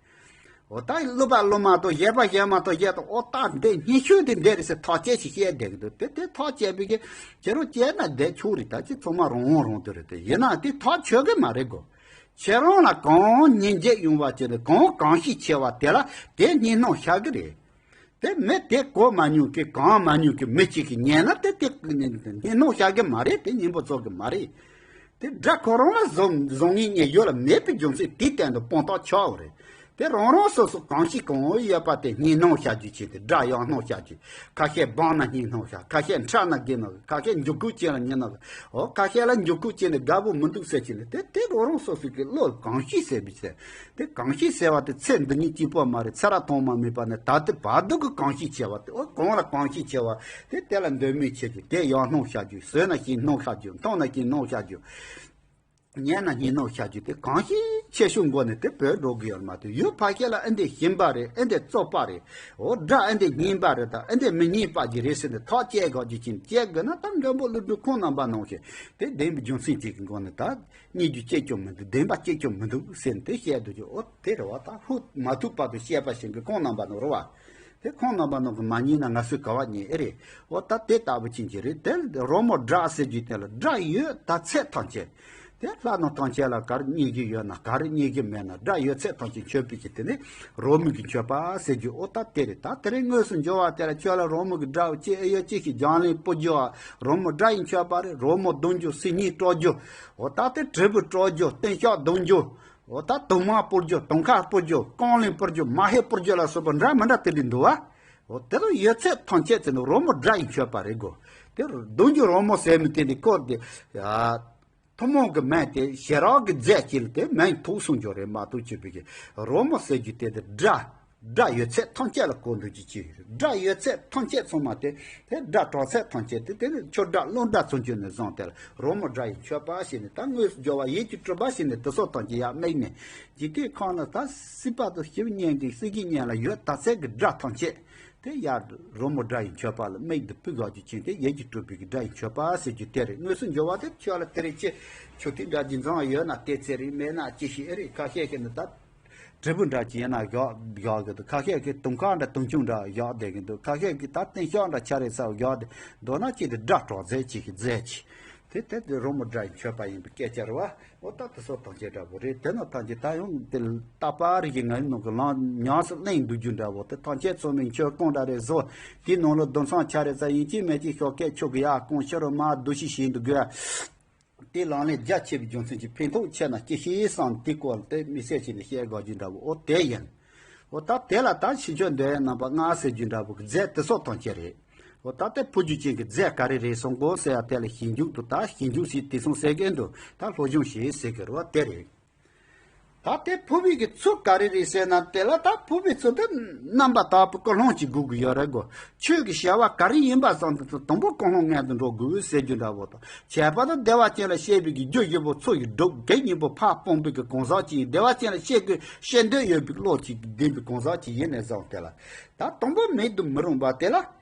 འོ་ད་སློབ་པ་སློབ་མ་དང་གཞས་པ་གཞས་མ་དང་གཞས་དང་། འོ་ད་འདི་སྙན་ཞུ་དེ་འདི་རེད་ཟེར་ཐག་བཅད་ཞིག་བཤད་བསྡད་ཀྱི་འདུག་དེ་དེ་ཐག་བཅད་པའི་གི་ཁྱེད་རང་བཅད་ན་བསྡད་ཆོག་རེད། ད་ཅི་ཚང་མ་རང་དབང་རང་དུ་རེད། དེ་ཡིན་ན་དེ་ཐག་ཆོད་གི་མ་རེད་གོ། ཁྱེད་རང་ལ་གང་སྙིང་རྗེ་ཡོང་བ་བྱས་ནས་གང་གང་ཤེས་ཆེ་བ་དེ་ལ་དེ་སྙིང་སྣང་ཤར་གི་རེད། དེ་མི་དེ་གོ་མ་མྱོང་གི་གང་མ་མྱོང་གི་མི་གཅིག་གིས་ཉན་ན་དེ་དེ་སྙིང་སྣང་ཤར་གི་མ་རེད། དེ་སྙིང་པོ་ཚོར་གི་མ་རེད། དེ་སྒྲ་ཁོ་རང་ལ་བཟང་བཟང་ངན་གཉིས་ཡོད་ལ་མེད་པའི་རྒྱུ་མཚན་དེའི་སྟེང་དུ་སྤང་ཐག་ཆོད་རེད། དེ་རང་རང་སོ་སོ་གང་ཤེས་གང་ཡོད་པ་དེ་སྙིང་སྣང་ཤར་རྒྱུ་བྱས་ཏེ་སྒྲ་ཡང་སྣང་ཤར་རྒྱུ། ཁ་ཤས་སྦངས་ན་སྙིང་སྣང་ཤར། ཁ་ཤས་འཁྲབ་ན་དགེ་སྣང་། ཁ་ཤས་འགྱུར་ཁུག་ཅན་ལ་སྙིང་སྣང་། འོ་ཁ་ཤས་ལ་འགྱུར་ཁུག་ཅན་ནི་དགའ་པོ་མི་འདུག་ཟེར་གྱི་ནི་དེ་དེ་རང་རང་སོ་སོ་གི་བློ་གང་ཤེས་ཟེར་བའི་ཚེ། དེ་གང་ཤེས་ཟེར་བ་དེ་ཚེ་འདི་ཉིད་གཅིག་པོ་མ་རེད། ཚེ་རབས་ཐོག་མ་མེད་པ་ནས་ད་ལྟ་བར་དུ་གི་གང་ཤེས་ཆེ་བ་དེ། འོ་གང་ལ་གང་ཤེས་ཆེ་བ་དེ། དེ་ལ་འདོད་མོས་ཆེ་རྒྱུ་དེ་ཡང་སྣང་ཤར་རྒྱུ། ཟོས་ན་ཞིང་སྣང་ཤར་རྒྱུ། འཐུང་ན་ཞིང་སྣང་ཤར་རྒྱུ། ཉལ་ན་སྙིང་སྣང་ཤར་རྒྱུ་དེ་གང་ཤེས་ཆེ་ཤོས་མགོ་ནས་དེ་བོད་འགྲོ་གི་ཡོད་མ་གཏོགས། ཡུལ་ཕལ་སྐད་ལ་ཨེ་འདི་ཞིམ་པ་རེད། ཨེ་འདི་བཙོག་པ་རེད། འོ་སྒྲ་ཨེ་འདི་སྙན་པ་རེད། ད་ཨེ་འདི་མི་སྙན་པ་ཅིག་རེད་ཟེར་ནས་ཐག་བཅད་དགོས་རྒྱུ་ཅན་བཅད་དགོས་ན། ད་མགོན་པོ་ཀླུ་སྒྲུབ་ཁོང་རྣམ་པ་ནང་བཞིན་དེ་བདེན་པའི་རྒྱུ་མཚན་ཅིག་གི་སྒོ་ནས་ད་རྙེད་རྒྱུ་གཅིག་ཀྱང་མི་འདུག་བདེན་པ་གཅིག་ཀྱང་མི་འདུག་ཟེར་ནས་དེ་བཤད་འདུག་ཅིང་། འོ་དེ་རེད་བ། ད་ཧུ་མ་ཐུག་བར་དུ་བཤད་པ་ཞིག་གི་ཁོང་རྣམ་པ་ནང་རེད་བ། དེ་ཁོང་རྣམ་པ་ནང་གི་མ་ཉན་ན་ང་ཚོས་ག་བ་ཉན་ཨེ་རེད། འོ་ད་དེ་ལྟ་བུ་ཅན་གྱི་རེད། དེ་རོལ་མོ་སྒྲ་ཟེར་རྒྱུ་དེ་ལ་སྒྲ་ཡོད་ད་ཚད་ཐམས་ཅད། དེ་ལྷ་རྣམས་ཐམས་ཅད་ལ་ག་རེ་སྙན་གྱི་ཡོད་ན་ག་རེ་སྙན་གྱི་མེད་ན་སྒྲ་ཡོད་ཚད་ཐམས་ཅད་མཆོད་པའི་གི་དེ་ནི་རོལ་མོ་གི་མཆོད་པ་ཟེར་རྒྱུ། འོ་ད་དེ་རེད། ད་དེ་རིང་དངོས་སུ་འབྱོར་བ་དེ་ལ་ཁྱོད་ལ་རོལ་མོ་གི་སྒྲ་ཅི་ཨེ་ཡོད་ཅི་ཞིག་རྒྱང་ལེན་སྤོ་རྒྱུ་བ། རོལ་མོ་སྒྲ་ཡི་མཆོད་པ་རེད། རོལ་མོ་རྡུང་རྒྱུ། སིལ་སྙན་དཀྲོལ་རྒྱུ། འོ་ད་དེ་དྲིལ་བུ་དཀྲོལ་རྒྱུ། རྟིང་ཤག་རྡུང་རྒྱུ། འོ་ད་དུང་དམར་སྤོར་རྒྱུ། དུང་ཁ་སྤོར་རྒྱུ། རྐང་ལེན་སྤོར་རྒྱུ། མ་ཧེ་སྤོར་རྒྱུ་ལ་སོགས་པ་འདྲ་མི་འདྲ་དེ་འདྲ་འདུག་བ། འོ་དེ་ལ་ཡོད་ཚད་ཐམས་ཅད་དེ་ནི་རོལ་མོ་སྒྲ་ཡི་མཆོད་པ་རེད་གོ། དེ་རྡུང་རྒྱུ་རོལ་མོ་ཟེར་མི་དེ་ནི་སྐོར་དེ། ཡ། ཐུན་མོང་གི་མིང་དེ་ཞེ་དྲག་གི་རྫས་ཅིག་ལ་དེ་མིང་ཐོགས་སོང་རྒྱུ་རེད་མ་གཏོགས། ཅེས་པའི་གི་རོལ་མོ་ཟེར་རྒྱུ་དེ་དེ་སྒྲ། སྒྲ་ཡོད་ཚད་ཐམས་ཅད་ལ་གོ་འདུག་ཅིག་ཅིག་རེད། སྒྲ་ཡོད་ཚད་ཐམས་ཅད་ཚང་མ་དེ་དེ་སྒྲ་གྲགས་ཚད་ཐམས་ཅད་དེ་དེ་ནི་ཆུ་སྒྲ་རླུང་སྒྲ་ཚུན་ཆད་ནས་བཟུང་སྟེ་ལ་རོལ་མོ་སྒྲ་ཡི་མཆོད་པ་ཞེས་ནས། ད་དངོས་སུ་འབྱོར་བ་ཡིད་ཀྱི་གྲུབ་པ་ཞེས་ནས་དེ་སོགས་ཐམས་ཅད་ཡར་དམིགས་ནས། འཇིག་རྟེན་ཁམས་ན་ད་སྲིད་པ་དང་སྐྱེ་བ་གཉིས་ཀྱི་སྲིད་ཀྱི་གཉེན་ལ་ཡོད་ད་ཚད་ཀྱི་སྒྲ་ཐམས་ཅད་དེ་ཡར་རོལ་མོ་སྒྲ་ཡི་མཆོད་པ་ལ་དམིགས་ཏེ་ཕུལ་དགོས་རྒྱུ་ཅན་དེ་ཡིད་ཀྱི་གྲུབ་པའི་གི་སྒྲ་ཡི་མཆོད་པ་ཟེར་རྒྱུ་དེ་རེད། དངོས་སུ་འབྱོར་བ་དེ་ཁྱོད་ལ་དེ་རིང་ཅི་ཆུ་ཐིགས་འདྲ་ཅིག་འཛིན་ཡོད་ན་དེ་ཚེ་རིང་མེད་ན་ཅི་ཞིག་ཨེ་རེད། ཁ་ཤས་ཀྱིས་ནི་ད་དྲིལ་བུ་འདྲ་ཅིག་ཡིན་ན་བཞག་བཞག་གི་འདུག་ཁ་ཤས་ཀྱིས་དུང་ཁ་འདྲ་དུང་ཆུང་འདྲ་བཞག་བསྡད་ཀྱི་འདུག་ཁ་ཤས་ཀྱིས་ད་རྟིང་ཤག་འདྲ་ཆ་རེ་ཚ་བཞག་བསྡད་མདོར་ན་ཅི་དེ་སྒྲ་གྲགས་རྫས་ཅིག་གི་རྫས་ཅིག་དེ་དེ་དེ་རོལ་མོ་སྒྲ་ཡི་མཆོད་པ་ཡིན་པའི་སྐད་ཆ་རེད་བ། འོ་ད་དེ་སོགས་ཐམས་ཅད་འདྲ་པོ་རེད། དེ་ནི་ཐམས་ཅད་ད་ཡང་དེ་རྟག་པ་རིག་གི་ང་ཡི་ནང་གི་ལམ་ཉམས་སུ་ལེན་འདུག་རྒྱུ་འདྲ་པོ། དེ་ཐམས་ཅད་ཚང་མའི་མཆོད་ཀོང་འདྲ་རེད་བཟོ། དེའི་ནང་ལ་རྡུལ་ཚོན་ཆ་རེ་ཙམ་ཡིན་གཅིག་མིན་གཅིག་ཤོག་སྐད་ཆོག་གི་ཡ་ཀོང་ཕྱི་རུ་མ་བསྡུ་ཞིག་བྱེད་འདུག་དགོས། དེ་ལག་ལེན་རྒྱ་ཆེ་བའི་རྒྱུ་མཚན་གྱིས་ཕན་ཐོགས་ཆེ་ན་ཅི་ཤེས་བསམ། དེའི་སྐོར་ལ་དེ་དམིགས་བསལ་བྱས་ནས་བཤད་དགོས་རྒྱུ་འདྲ་པོ་འོ་དེ་ཡིན། འོ་ད་དེ་ལ་ད་ཕྱི་མཆོད་འདོན་ཡ་རྣམ་པ་ལྔ་ཟེར་རྒྱུ་འདྲ་པོ་གི་རྫས་དེ་སོགས་ཐམས་ཅད་རེད། འོ་ད་དེ་ཕུལ་རྒྱུ་ཅན་གྱི་རྫས་ག་རེ་རེད་གསུང་དགོས་ཟེར་ཡ་དེ་ལ་ཞིབ་འཇུག་ཏུ་ད་ཞིབ་འཇུག་ཞིག་དེ་སོང་ཟེར་གྱི་འདུག་ད་སློབ་སྦྱོང་ཞིག་ཟེར་གྱི་རེད་བ། དེ་རེད། ད་དེ་ཕུལ་བའི་གི་ཚུལ་ག་རེ་རེད་ཟེར་ན། དེ་ལ་ད་ཕུལ་བའི་ཚུལ་དེ་རྣམ་པ་དག་པའི་ཀུན་སློང་ཅིག་དགོས་ཀྱི་ཡོད་རེད་གོ། ཆོས་ཀྱི་བྱ་བ་ག་རེ་ཡིན་པ་ཙམ་དུ་དང་པོ་ཀུན་སློང་ངན་དུ་འགྲོ་དགོས་ཟེར་རྒྱུ་འདྲ་པོ་དང་། ཁྱད་པར་དུ་བདེ་བ་ཅན་ལ་བཤད་པའི་གི་རྒྱུ་བཞི་པོ་ཚོགས་ཀྱི་སྒྲུབ་དགེ་གཉིས་པོ་ཕར་སྤོང་བའི་གི་གང་ཟག་ཅིག་ཡིན། བདེ་བ་ཅན་ལ་བཤད་དགོས་བཤད་འདོད་ཡོད་པའི་བློ་ཅིག་ལྡན་པའི་གང་ཟག་ཅིག་ཡིན་ནས་བཟུང་སྟེ་ལ། ད་དང་པོ་མེད་དུ་མི་རུང་བ་དེ་ལ།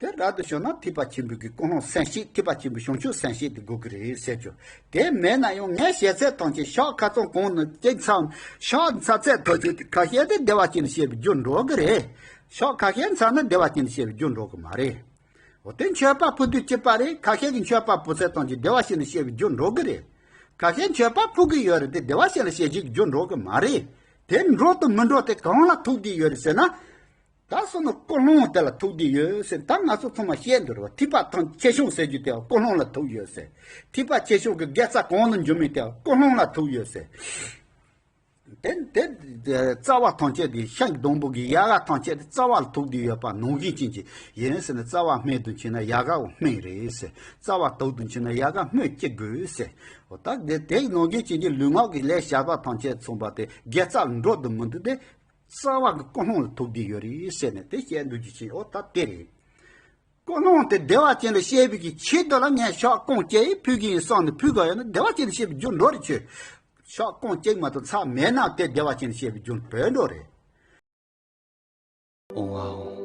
དེ་རབ་ཏུ་བྱུང་ན་ཐེག་པ་ཆེན་པོའི་གི་ཀུན་སློང་སེམས་བསྐྱེད། ཐེག་པ་ཆེན་པོའི་བྱང་ཆུབ་སེམས་བསྐྱེད་དེ་དགོས་ཀྱི་རེད་ཟེར་རྒྱུ། དེ་མེད་ན་ཡང་ངས་བཤད་ཚད་ཐམས་ཅད་ཤག་ཁ་ཚང་གོང་ནས་ཅིག་མཚམས་ཤག་མཚམས་ཚད་ཐམས་ཅད་དེ་ཁ་ཤས་དེ་བདེ་བ་ཅན་ལ་བཤད་པའི་རྒྱུར་འགྲོ་གི་རེད། ཤག་ཁ་ཤས་མཚམས་ནི་བདེ་བ་ཅན་ལ་བཤད་པའི་རྒྱུར་འགྲོ་གི་མ་རེད། འོ་དེ་མཆོད་པ་ཕུལ་དུས་གཅིག་པ་རེད། ཁ་ཤས་ཀྱི་མཆོད་པ་ཕུལ་ཚད་ཐམས་ཅད་བདེ་བ་ཅན་ལ་བཤད་པའི་རྒྱུར་འགྲོ་གི་རེད། ཁ་ཤས་མཆོད་པ་ཕུལ་གི་ཡོད་རེད་དེ་བདེ་བ་ཅན་ལ་བཤད་རྒྱུའི་རྒྱུར་འགྲོ་གི་མ་རེད། དེ་འགྲོ་དང་མི་འགྲོ་དེ་གང་ལ་ཐུག་བསྡད་ཡོད་རེད་ཟེར་ན། ད་སོ་ནི་ཀུན་སློང་དེ་ལ་ཐུག་བསྡད་ཡོད་ཟེར། ད་ང་ཚོ་ཚང་མ་བཤད་འདུག་རེད་བ། ཐེག་པ་ཐམས་ཆེ་ཆུང་ཟེར་རྒྱུ་དེ་ཀུན་སློང་ལ་ཐུག་ཡོད་ཟེར། ཐེག་པ་ཆེ་ཆུང་གི་དགེ་རྩ་གང་ལ་འཇུག་མིན་དེ་ཀུན་སློང་ལ་ཐུག་ཡོད་ཟེར། དེ་དེ་རྩ་བ་ཐམས་ཅད་དེ་ཤིང་སྡོང་པོ་གི་ཡལ་ག་ཐམས་ཅད་དེ་རྩ་བ་ལ་ཐུག་བསྡད་ཡོད་པ་ནང་བཞིན་ཅན་གྱི་ཡིན་ཟེར་ནས། རྩ་བ་སྨིན་དུ་ཕྱིན་ན་ཡལ་ག་འོ་སྨིན་རེད་ཟེར། རྩ་བ་དུག་ཏུ་ཕྱིན་ན་ཡལ་ག་སྨིན་ཅི་དགོས་ཟེར། འོ་ད་དེ་དེ་ནང་བཞིན་ཅན་གྱི་ལུས་ངག་གི་ལས་བྱ་བ་ཐམས་ཅད་མཚུངས་པ་དེ་དགེ་རྩ་ལ་འགྲོ་དུ་མི་འདུག་སྟེ། རྩ་བ་གི་ཀུན་སློང་ལ་ཐུག་བསྡད་ཡོད་རེད་ཟེར་ནས་དེ་བཤད་འདུག་རྒྱུ་ཅན་འོ་ད་དེ་རེད། ཀུན་སློང་དེ་བདེ་བ་ཅན་ལ་སྐྱེ་བའི་གི་ཆེད་དུ་ལ་ངས་ཤོག་རྐང་གཅིག་ཕུལ་གི་ཡིན་བསམ་ནས་ཕུལ་དགོས་ཡོད་ན་བདེ་བ་ཅན་ལ་སྐྱེ་བའི་རྒྱུ་འགྲོ་རེད་ཆོས། ཤོག་རྐང་གཅིག་མ་གཏོགས་ཚར་མེད་ན་དེ་བདེ་བ་ཅན་ལ་སྐྱེ་བའི་རྒྱུ་བོད་འགྲོ་རེད། ཨོང་ཨ་ཨོང་།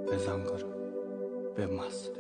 བེ་བཟང་གུར། བེ་མ་སི།